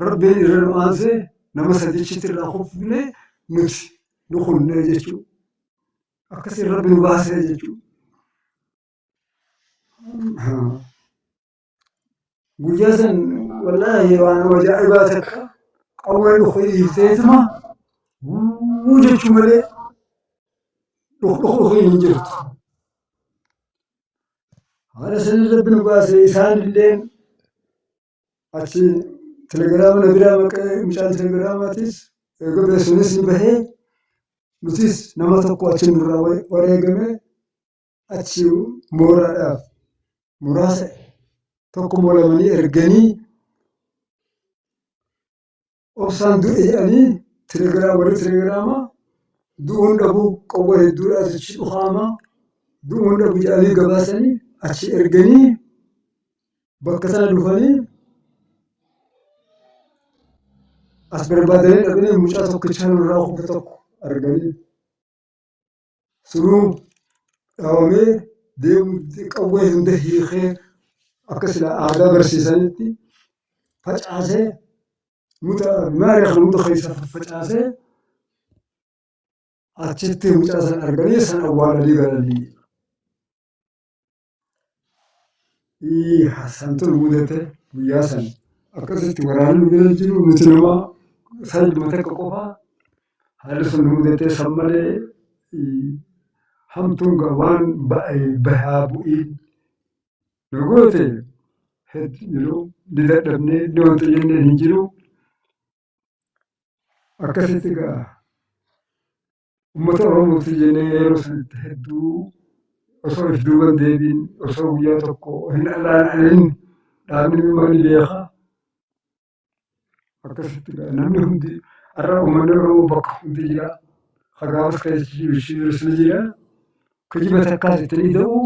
rabbiin irra nu aansee nama sadichitti irraa kufne nuti nu kunnee jechuudha. Akkasiin rabbi nu baasee jechuudha. Guyyaa san wallaahi waan ajaa'ibaa takka qawween dhukkee dhiifteetuma wuu jechuu malee dhukkee hin jirtu. Haala sanii rabbi nu baase isaan illeen achi telegiraama na biraa maqee mucaan telegiraamaatis eegabee sunis ni bahee nutis nama tokko achi nurraa wareegame achi mooraadhaaf muraasa tokko moolamanii erganii obsaan du'e jedhanii telegiraama warri telegiraama du'uun dhabuu qawwee hedduudhaas achi dhukaama Du'uun dhabu jedhanii gabaasanii achi erganii bakka sana dhufanii as barbaadanii dhabanii mucaa tokkicha nurraa kufe tokko arganii sunuu dhawamee deemu qawwee hunda hiikee akka sila aadaa barsiisanitti facaasee muta maari kan hunda keessa faffacaasee achitti mucaa san arganii san awwaalanii galanii. Santu nu mudate guyyaa san akkasitti waraanni nu bira jiru nuti nama saayiduma takka qofa haalli sun nu mudate san malee hamtuun gaa waan bahaa bu'iin nu goote hedduu ni dadhabnee ni wanta jenneen hin jiru akkasitti gaa Uummata Oromootti jennee yeroo sanitti hedduu osoo if duuban deebiin osoo guyyaa tokko hin alaana'in dhaabni dhimma ni beeka. Akkasitti namni hundi har'a uummanni Oromoo bakka hundi jira. Hagaafas keessa jirus ni jira. Kijiba takkaas itti ni da'u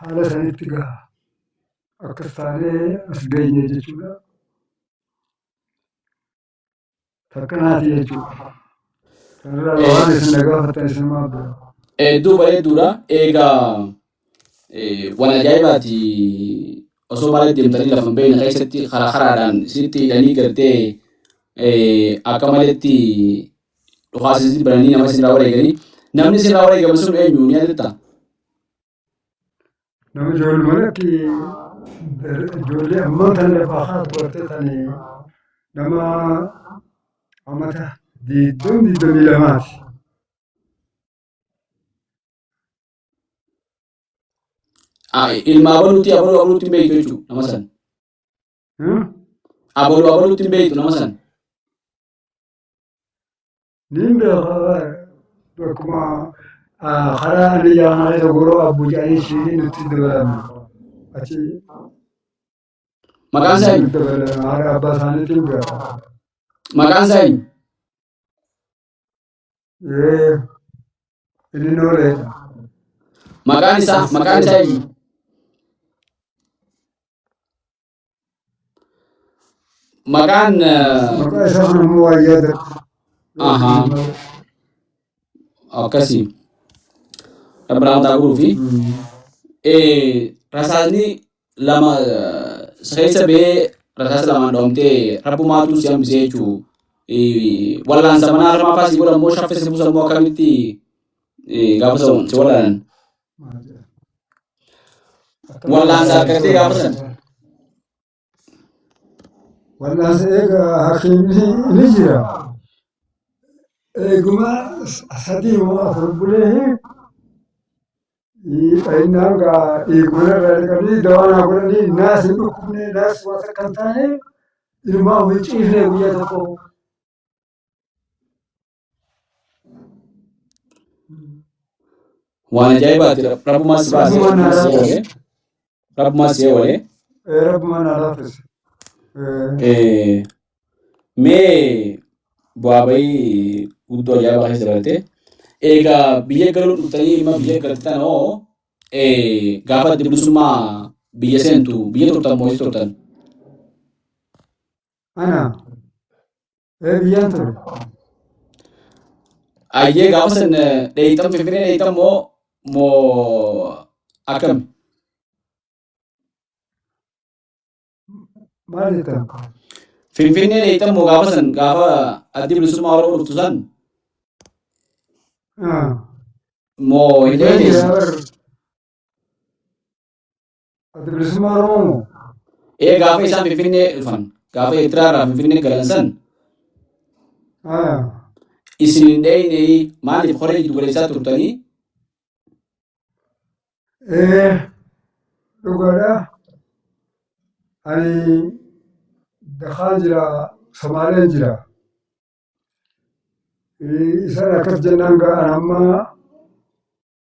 haala sanitti gaha. Akkas taanee as geenye jechuudha. Takkanaati jechuudha. Kanarraa waan isin na gaafattan isin maaf beeku. Hedduu bareedduudha. Egaa waan ajaa'ibaati osoo baala deemtanii lafa hin beekne keessatti karaa karaadhaan isinitti hidhanii gartee akka maletti dhukaasa isinitti bananii nama isinirraa wareeganii namni isinirraa wareegame sun eenyu ni yaadatta? Nama ijoolluma lakki ijoollee ammaa tana lafaa haatu gartee tani nama amata 22 22ti. Ilma abaluutti abaluu abaluutti hin beektu jechuudha nama san. Abaluu abaluutti hin beektu nama san. Niin beeka bakkuma karaa ani jaanaa keessa goroo abbuu jedhanii ishii nutti dabalame. Achi Maqaan isaa eenyu? nutti dabalame haadha abbaa isaaniitiin beeka. Maqaan isaa eenyu? Ee inni nooleedha. Maqaan isaa eenyu? Maqaan Maqaa isaa kana immoo waa yaadadha. Ahaa. Akkasii. Rabbi rahmataa godhuu fi rasaasni lama keessa ba'ee rasaasa lamaan dhoomtee rabbumaatu si hambisee jechuu wallaansa manaa harmaa faa si godhan moo shaffe si buusan moo akkamitti gaafa si wallaanan wallaansa argattee gaafa san. Wallaansa eega hakiimni ni jira. Eeguma sadii moo afur bulee dhahinnaan gaa dhiiguma irraa dhiqanii dawaa naa godhanii naas hin dhukkubne naas waan takka hin taane ilmaa hin ciifne guyyaa tokko. Waan ajaa'ibaati rabbumaa si baase Rabbumaan naa rabbumaa si laaffise. oolee rabbumaa si oolee. Rabbumaan naa laaffise. Mee bu'aa bahii guddoo ajaa'ibaa keessa dabarte. Egaa biyya galuu dhuftanii ilma biyya galtan hoo gaafa adda bilisummaa biyya seentu biyya turtan moo eessa turtan? Ana biyyaan ture. Ayyee gaafa san dheeyxan Finfinnee dheeyxan moo moo akkami? Maal jettan? Finfinnee dheeyxan moo gaafa san gaafa addi bilisummaa Oromoo dhuftu san moo hin Biyyaan dheeyne? jira bar. Adda bilisummaa Oromoo moo? Ee gaafa isaan Finfinnee dhufan gaafa Eertiraa irraa Finfinnee galan san isin hin dheeyne maaliif horee jiddu galeessaa turtanii? Ee dhugaadha. Ani dakaan jira Somaaleen jira. Isaan akkas jennaan ga'an amma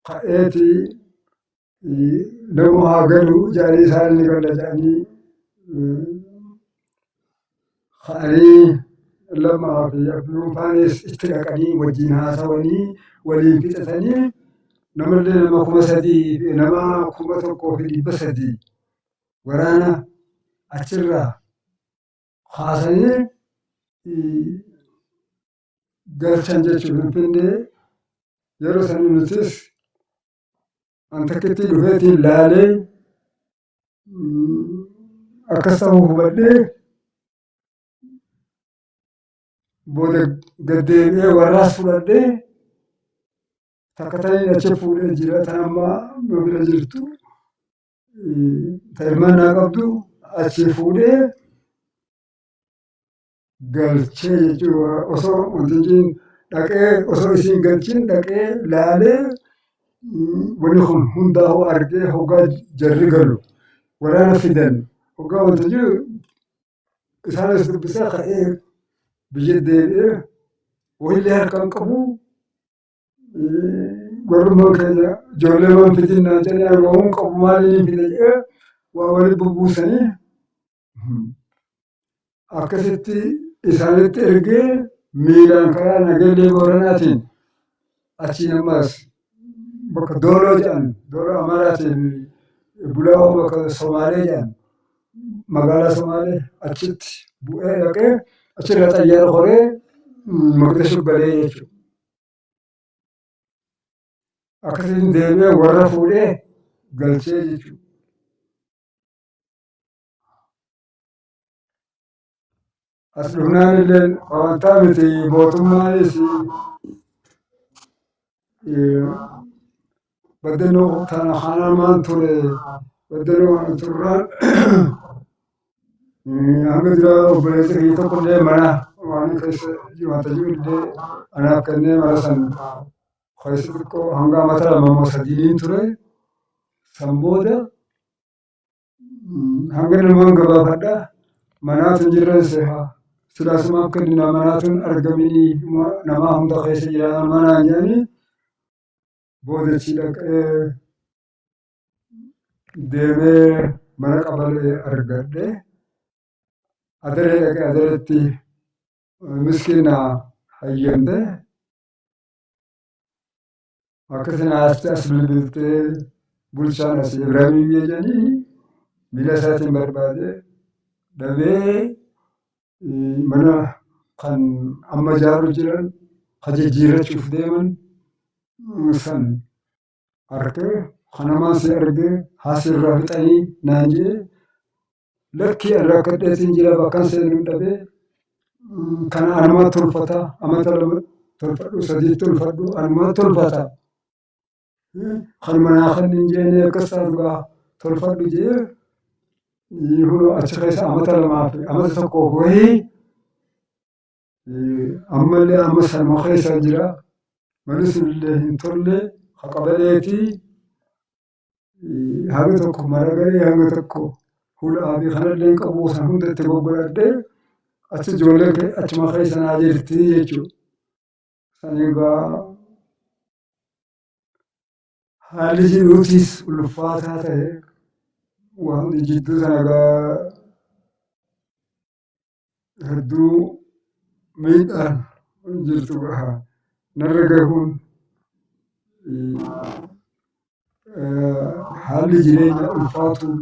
ka'eeti nama haa galu jedhanii isaan ni gala jedhanii ka'anii lamaa fi abduun faanis itti dhaqanii wajjin haasawanii waliin fixatanii Namallee nama 3000 nama 1300 waraana achirraa kaasanii galchan jechuudha Finfinnee. Yeroo sanii nutis an takkitti dhufeetiin laalee akkas ta'uu hubadhee booda gad deebi'ee warraas fudhadhee takka taniin achi fuudhee jira tan amma nu bira jirtu ta ilmaan naa qabdu achi fuudhee galchee jechuudha. Osoo wanti dhaqee osoo isiin galchin dhaqee laalee wanni kun hundaa'uu argee hoggaa jarri galu waraana fidan hoggaa wanta jiru isaanis dubbisee ka'ee biyya deebi'ee wayillee harka hin qabu. Warrummaan keenya ijoollee waan fidin naan jedhanii ani waan qabu maaliin fida jedhee waa walitti bubbuusanii akkasitti isaanitti ergee miilaan karaa Nageellee Booranaatiin achiin ammas bakka Dooloo jedhan Dooloo Amaaraatiin Bulaawoo bakka Somaalee jedhan magaalaa Somaalee achitti bu'ee dhaqee achirra xayyaara koree Moqdishoo galee jechuudha. Akkasiin deemee warra fuudhee galchee jechuudha. As dhufnaan illee amantaa miti mootummaanis baddanoo tana hanamaan ture baddanoo kana turraan hanga dura obboleessa kiyya tokko illee mana waan keessa wanta jiru illee anaaf kennee mana san keessa xiqqoo hanga amata 2 moo sadiin ture san booda hanga namaan gabaafadha manaatu hin jirren seha silaasumaaf kennina manaatu hin argaminii namaa hunda keessa jira manaan jedhanii boodachi dhaqee deemee mana qabalee argadhe adaree dhaqee adareetti miskiina hayyamte Akkasina as as bilbiltee bulchaan as Ibraahimii biyya jedhanii miila isaatiin barbaade dhabee mana kan amma ijaaru jiran kan jijjiirrachuuf deeman san arkee kanamaan si argee haasirraa fixanii naan jedhee lakkii an rakkadheetiin jira bakkan seenuun dhabee kana anuma tolfata amata 2 tolfadhu 3 tolfadhu anuma tolfata kanuma naa kennin jeenee akkas taatu gaa tolfadhu jee hunoo achi keessa amata 2 fi amata tokkoof wayii ammallee amma sanuma keessa jira manni sunillee hin tolle haqabaleetii haga tokko maragalee hanga tokko hulaa fi kanallee hin qabu san hunda itti goggodhadhee achi ijoollee achuma keessa naa jirti jechuudha. San egaa haalli jiruutis ulfaataa ta'e waan jidduu sana egaa hedduu miidhaan jirtu gaha narra gahuun haalli jireenya ulfaatuun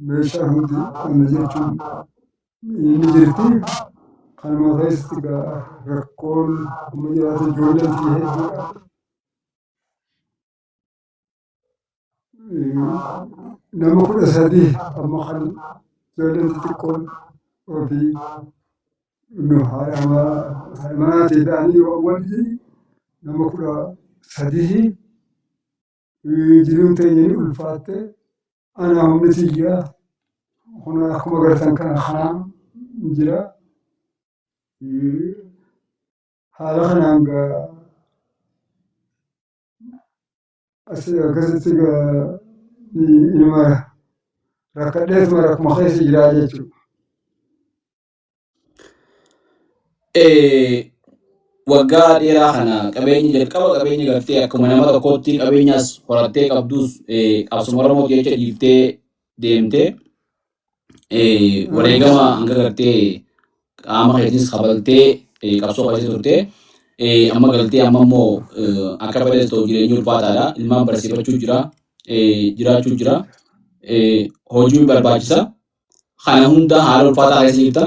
meeshaan hundi ana jechuun ni jirti. Kanuma keessatti egaa rakkoon amma jiraatu ijoolleen tiyya hedduudha. Nama 13 amma kan ijoolleen xixiqqoon ofii nu haadha manaatii ta'anii waliin nama 13 jiruun teenya ni ulfaatte ana humni tiyya kun akkuma gartan kana kanaan jira. Haala kanaan gaa Akkasitti ilma rakkadheetuma rakkuma keessa jiraa jechuudha. Waggaa dheeraa kana qabeenya jalqaba qabeenya gartee akkuma nama tokkootti qabeenyas horattee qabdus qabsuma Oromoo jecha dhiiftee deemte wareegama hanga gartee qaama keetiis kabaltee qabsoo keessa turte. Amma galtee amma immoo akka fedhes ta'u jireenyi ulfaataadha. Ilmaan barsiifachuu jira. Jiraachuu jira. Hojii barbaachisa. Kana hunda haala ulfaataa keessa jirta.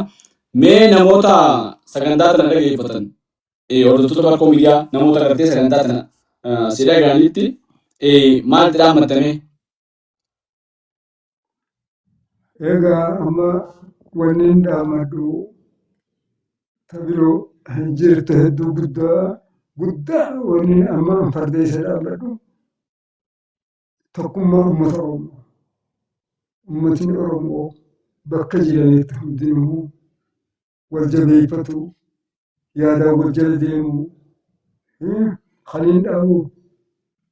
Mee namoota sagantaa tana dhageeffatan hordoftoota Barkoo Miidiyaa namoota gartee sagantaa tana si dhaga'anitti maal itti dhaammattame? Egaa amma wanni hin dhaammadhu ta biroo hin jirtu hedduu guddaa guddaa wanni amma an fardeessa dhaammadhu tokkummaa uummata Oromoo. Uummatni Oromoo bakka jiranitti hundinuu wal jabeeffatu, yaadaan wal jala deemu, kan hin dhaamu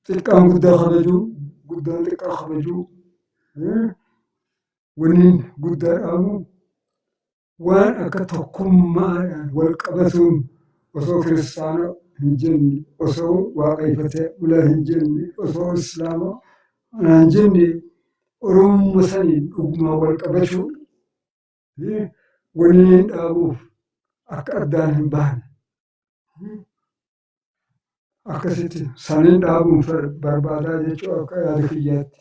xiqqaan guddaa kabajuu, guddaan xiqqaa kabajuu, wanni guddaa dhaamu waan akka tokkummaadhaan wal qabatuun osoo kiristaana hin jenne, osoo waaqeffatee bulaa hin jenne, osoo islaama hin jenne Oromummaa saniin dhugumaan wal qabachuu wanni hin dhaabuuf akka addaan hin baane akkasitti saniin dhaabuun barbaadaa jechuu akka yaada kiyyaatti.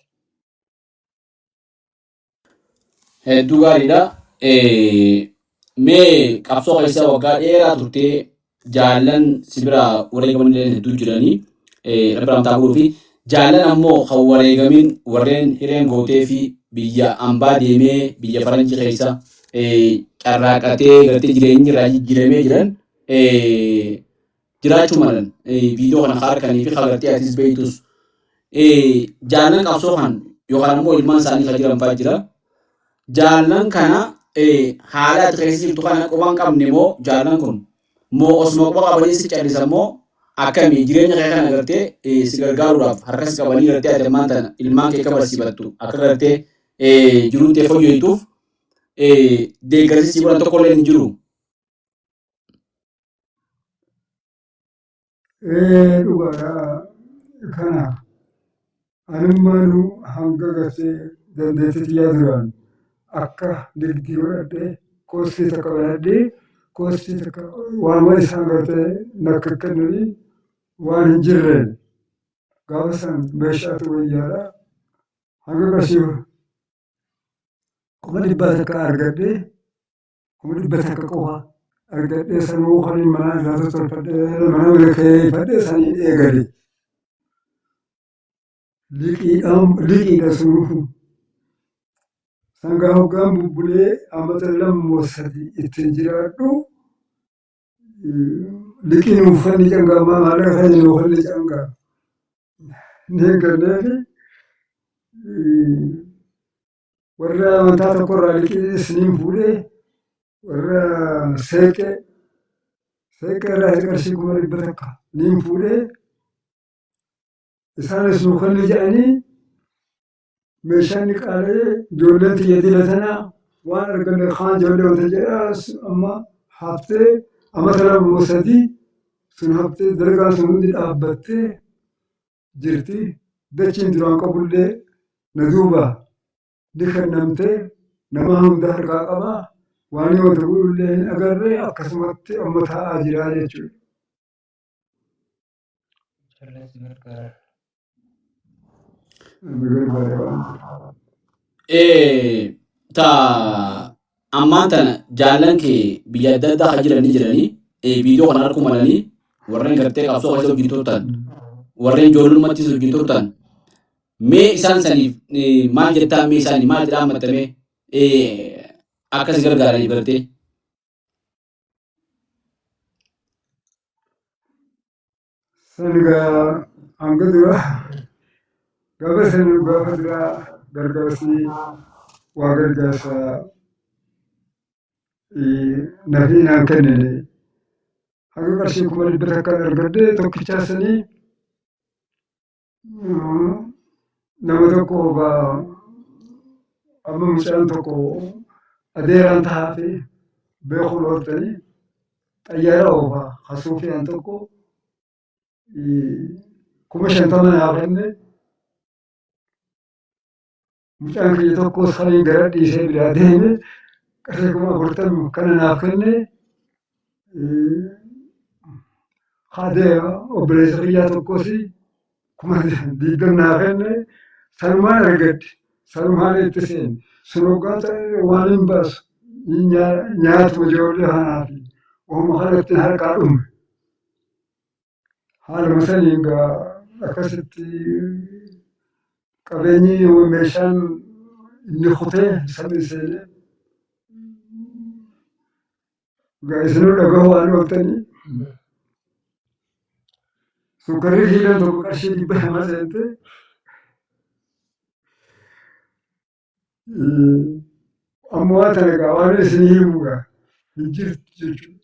Hedduu gaariidha. Mee qabsoo keessa waggaa dheeraa turtee jaallan si biraa wareegaman illee hedduu jiranii rabbi ramtaa godhuu fi jaallan ammoo kan wareegamin warreen hireen gootee fi biyya ambaa deemee biyya faranjii keessa carraaqatee gartee jireenyi irraa jijjiiramee jiran jiraachuu malan viidiyoo kana harkanii fi kagartee atis beektus jaallan qabsoo kan yookaan ammoo ilmaan isaanii kan jiran fa'aa jira. Jaallan kana haala ati keessa jirtu kana quba hin qabne moo jaallan kun moo osuma quba qabanii si callisan moo akkamii jireenya kee kana gartee si gargaaruudhaaf harka si qabanii gartee ati ammaan tana ilmaan kee akka barsiifattu akka gartee jiruun tee fooyya'ituuf deeggarsi si godhan tokko illee hin jiru. Ee dhugaadha kana anummaanuu hanga gartee dandeettii xiyyaa duraan akka nigdii godhadhee koostii takka banadhee koostii takka waanuma isaan gartee nakka kennanii waan hin jirreen gaafa san meeshaatu wayyaadha hanga qarshii 100,000 argadhee 100,000 qofa argadhee sanuu kan mana irraa tolfadhee mana mana keeffadhee saniin eegale. Liqiidhaan liqiidha sunuu. Sangaa hoggaan bubbulee amata 2 moo 3 ittiin jiraadhu liqii nuuf kenni cangaa maallaqa keenya nuuf kenni cangaa. Ni hin kenneefi warra amantaa tokkorraa liqii isiniin fuudhee warra seeqee seeqee irraa qarshii 100,000 niin fuudhee isaanis nu kenni jedhanii meeshaan ni qaala'ee ijoolleen tiyya dila tana waan arganne kaan ijoollee wanta jedhaa amma haftee amata 2 moo 3 sun haftee dalagaan sun hundi dhaabbattee jirti. Dachiin duraan qabullee na duuba ni kennamte nama hunda harkaa qaba. Waan wanta godhullee hin agarre akkasumatti amma taa'aa jira jechuudha. Na gargaara waan ta'eef. Ta ammaan tana jaallan kee biyya adda addaa kan jiran ni jiranii viidiyoo kana arguu malanii warreen gartee qabsoo keessa wajjin turtan warreen ijoollummattis wajjin turtan mee isaan saniif maal jettaa mee isaanii maal jedhaa ammattamee akka si gargaaraniif gartee. San egaa hanga dura gaafa san gaafa dura gargaarsi waa gargaarsa nafii naan kennine hanga qarshii 100,000 argadhee tokkichaa sanii nama tokko amma mucaan tokko adeeraan tahaa fi beekuun ooltanii xayyaara oofa kasuufiyaan tokko 50,000 naa kenne mucaan kiyya tokkos kan gara dhiisee biraa deeme qarshii 40,000 kana naaf kenne. Haadee obboleessa kiyyaa tokkos 20,000 naa kenne sanumaan argadhe. Sanumaan itti seene. Sun hoggaa ta'e waan hin baasu. Nyaatuma ijoollee kanaa fi ooma kanatti harkaa dhume. Haaluma saniin gaa akkasitti qabeenyi meeshaan inni kutee samii seenee gaa isinuu dhagahuu waan ooltanii sukkarri kiiloon tokko qarshii 200 seente. Amma waan tana gaa waan isin himu gaa hin jirtu jechuudha.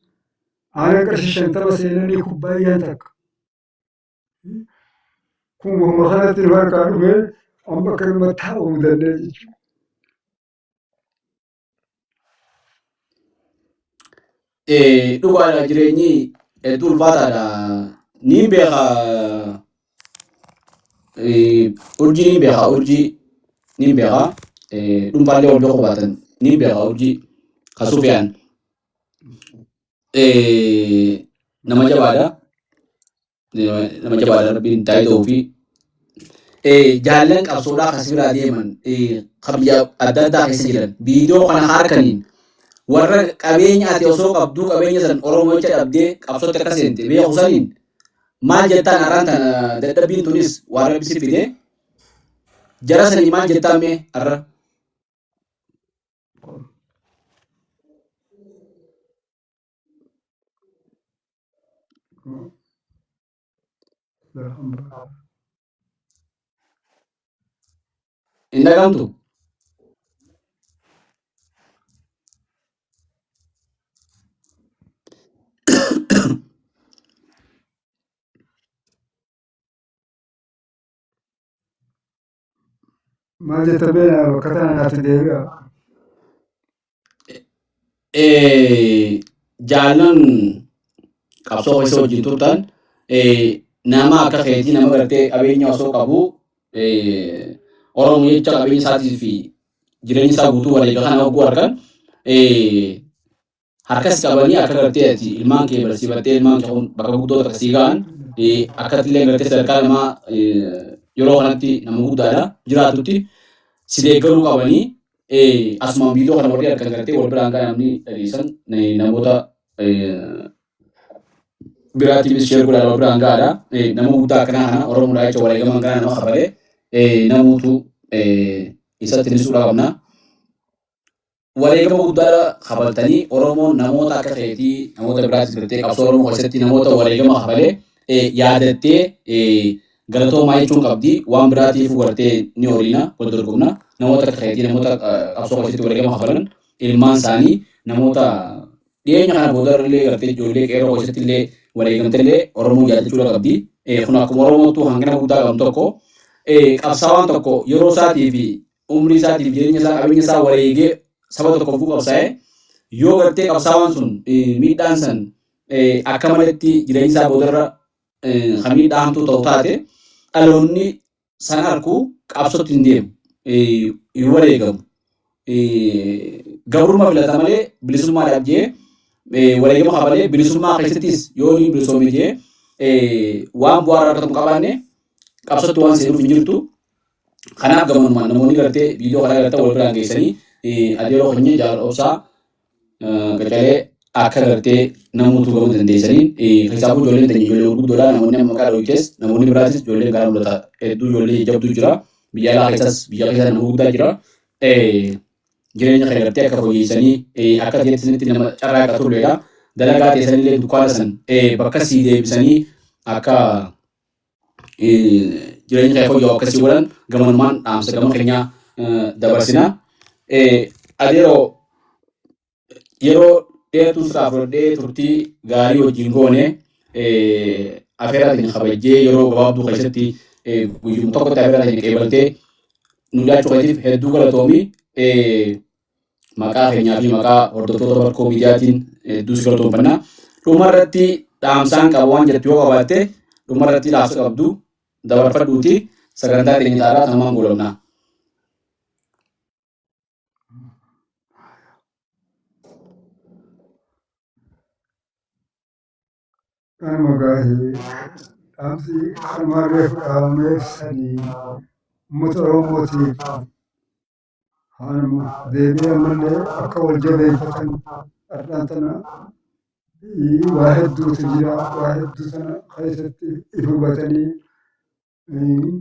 Aanan qarshii 50 seenanii kubbaayyaan takka. Kun wahuma kanatti nu harkaa dhume amma akka nama taa'u mudannee jechuudha. Dhugaadha jireenyi hedduu ulfaataadha. Niin beeka urjii niin beeka urjii niin beeka dhuunfaallee wal beekuu baatan niin beeka urjii ka Sufiyaan nama jabaadha. Nama jabaadha rabbiin taayitoo fi jaallan qabsoodhaa kan si biraa deeman kan biyya adda addaa keessa jiran viidiyoo kana harkaniin warra qabeenya ati osoo qabduu qabeenya san Oromoo jecha dhabdee qabsootti akka seente beeku saniin maal jettaan har'aan tana dadhabbiin tunis waan rabbi si fide jara sanii maal jettaan mee har'a? Hin dhagamtu? Maal jetta beena bakka tana naatti deebi'a. Jaallan qabsoo keessa wajjin turtan nama akka keetii nama gartee qabeenya osoo qabu Oromoo jecha qabeenya isaatii fi jireenya isaa guutuu wareega kana hogguu argan harkas qabanii akka gartee ati ilmaan kee barsiifattee ilmaan kee kun bakka guddoo takka sii ga'an akkatti illee gartee sadarkaa namaa yeroo kanatti nama guddaadha jiraatutti si deeggaruu qabanii asumaan viidiyoo kana warri harkan gartee wal biraan ga'a namni dhageessan namoota biraatiifis sheer godhaa wal biraan ga'aadha. Nama guddaa akkanaa kana Oromoodhaa jecha wareegaman kana nama kafalee namuutu isatti ni suudha qabna. Wareegama guddaa kafaltanii Oromoon namoota akka keetii namoota biraatis gartee qabsoo Oromoo keessatti namoota wareegama kafalee yaadattee galatoomaa jechuun qabdi waan biraatiif gartee ni horiina wal dorgomna namoota akka keetii namoota qabsoo keessatti wareegama kafalan ilmaan isaanii namoota dhiyeenya kana boodarra gartee ijoollee qeerroo keessatti illee wareegamte illee Oromoo yaadachuudha qabdi. Kun akkuma Oromootu hangina guddaa qabnu tokko qabsaawaan tokko yeroo isaatii fi umrii isaatiif jireenya isaa qabeenya isaa wareegee saba tokkoof qabsaa'e yoo gartee qabsaawaan sun miidhaan san akka maletti jireenya isaa boodarra kan miidhaa hamtuu ta'u taate dhaloonni san arku qabsootti hin deemu hin wareegamu. Gabrummaa filata malee bilisummaadhaaf jee wareegama kafalee bilisummaa keessattis yoo inni bilisoome jee waan bu'aa irraa argatu qabaanne qabsootti waan seenuuf hin jirtu. Kanaaf gamanumaan namoonni gartee viidiyoo kana agartan wal biraan geessanii adeeroo keenya jaal obsaa qacalee akka gartee namoota gama dandeessaniin keessaafuu ijoolleen teenya ijoollee gurguddoodha namoonni amma maqaa dhooytes namoonni biraatis ijoolleen garaa mul'ata hedduu ijoollee jajjabduu jira biyya alaa keessas biyya keessa nama guddaa jira jireenya kee gartee akka fooyyessanii akka jettanitti nama carraa akka turreedha dalagaa teessanillee dukkaana san bakka sii deebisanii akka jireenya kee fooyya'u akkasii godhan gamanumaan dhaamsa gama keenyaa dabarsina. Adeeroo yeroo dheertuu sirraa fudhadhee turtii gaarii wajjin goone afeeraa teenya kabajjee yeroo gabaabduu keessatti guyyuma tokkotti afeeraa teenya qeebaltee nu dhiyaachuu keetiif hedduu galatoomi. Maqaa keenyaa fi maqaa hordoftoota Barkoo Miidiyaatiin hedduu si galatoomfanna. Dhumarratti dhaamsaan qaba waan jettu yoo qabaatte dhumarratti dhaamsa qabdu dabarfadhuuti sagantaa teenya taaraa tanumaan goolabna. Kanuma gaahee dhaamsi kanumarree fudhameef sanii uummata Oromootiif haanuma deebi'ee ammallee akka wal jabeeffatan har'aan tana waa hedduutu jira. Waa hedduu sana keessatti if hubatanii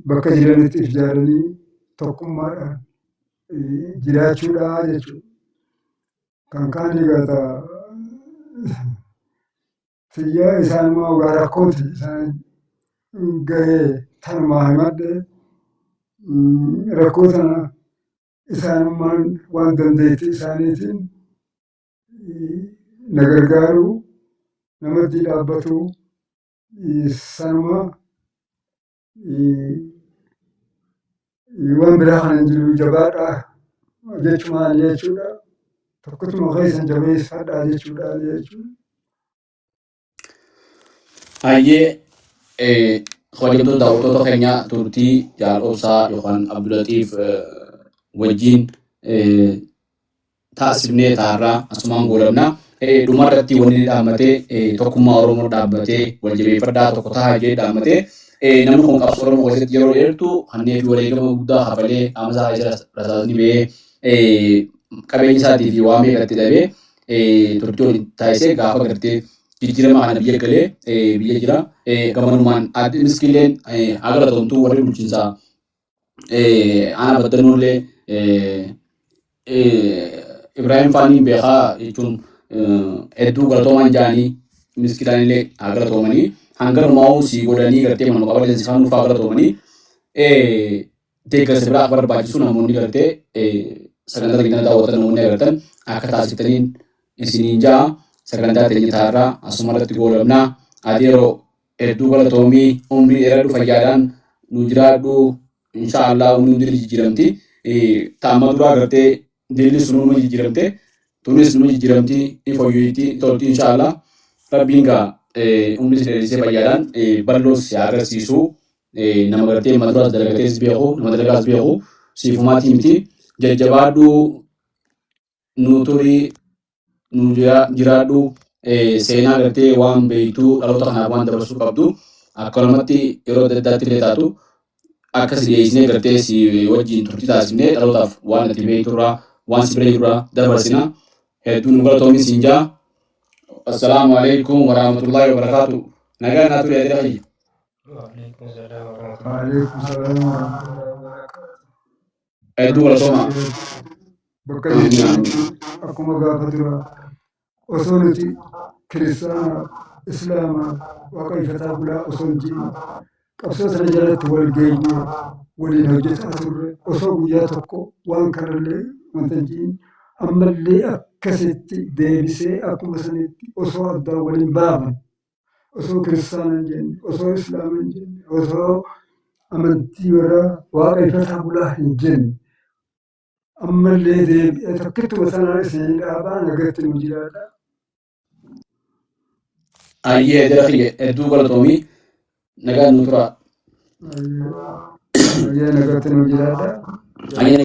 bakka jiranitti if ijaaranii tokkummaadhaan jiraachuudha jechuudha. Kan kaanii gata tiyyaa isaanumaa ogaa rakkooti isaan gahee tanumaa himadhe rakkoo tana isaanummaan waan dandeettii isaaniitiin na gargaaru namatti dhaabbatu sanuma waan biraa kana hin jiru jabaadhaa jechumaan jechuudha. Tokkotuma keessan jabeeffadhaa jechuudha jechuudha. Hayyee kabajamtoota daawwattoota keenya turtii Jaal Obsaa yookaan Abdulatiif wajjin taasifnee taarraa asumaan goolabna. Dhumarratti wanni inni dhaammatee tokkummaa Oromoo dhaabbatee wal jabeeffadhaa tokko tahaa jedhee dhaammatee namni kun qabsoo Oromoo keessatti yeroo dheertuu kanneen fi wareegama guddaa kafalee qaama isaa keessa rasaasni ba'ee qabeenya isaatii fi waa meeqatti dhabee turtii waliin taasisee gaafa gartee jijjiirama kana biyya galee biyya jira. Gamanumaan addi miskiileen haa galatoomtuu warri bulchiinsaa aanaa baddannoollee Ibrahim Faanii beekaa jechuun hedduu galatoomaan jaanii miskiidhaan illee haa galatoomanii hanganumaa sii godhanii gartee manuma qabalee si faanuu faa galatoomanii deeggarsa biraa akka barbaachisu namoonni gartee sagantaa keenya daawwatan namoonni agartan akka taasiftaniin isiniin ja'a sagantaa teenya taarraa asuma irratti goolabnaa adeeroo hedduu galatoomii umrii dheeradhu fayyaadhaan nu jiraadhu insha Allah hundi hundi ni jijjiiramti taama duraa gartee dilli sun numa jijjiiramte tunis numa jijjiiramti ni fooyyooyti tolti insha Allah rabbiin gaa umrii si dheeresee fayyaadhaan bal'oo si agarsiisu nama gartee maduraas dalagatees beeku nama dalagaas beeku siifumaatii miti jajjabaadhu nu turii nu jiraadhu seenaa gartee waan beektuu dhaloota kanaaf waan dabarsuu qabdu akkanumatti yeroo adda addaatti illee taatu akka si dhiyeessinee gartee si wajjin turtii taasifnee dhalootaaf waan ati beekturraa waan si bira jirurraa dabarsina hedduu nu galatoomi siin jaa. Assalaamu alaikum warahmatullahi wabarakaatu. Nagaa naa ture adeera kiyya. Waalaikum salaam warahmatullahi. Waalaikum salaam warahmatullahi wabarakatuh. Hedduu galatooma. Bakka jirtanitti akkuma gaafa duraa osoo nuti kiristaanaa islaamaa waaqeffataa bulaa osoo hin jirin qabsoo sana jalatti wal geenye waliin hojjetaa turre osoo guyyaa tokko waan kanallee wanta hin jirin ammallee akkasitti deebisee akkuma sanitti osoo addaan waliin baafne osoo kiristaana hin jenne osoo islaama hin jenne osoo amantii warra waaqeffataa bulaa hin jenne ammallee deebi'ee takkittuma sanaan isin dhaabaa nagatti nu jiraadha. Ayyee adeera kiyya hedduu galatoomii nagaan nu turaa. Ayyee nagatti nu jiraadha. Ayyee.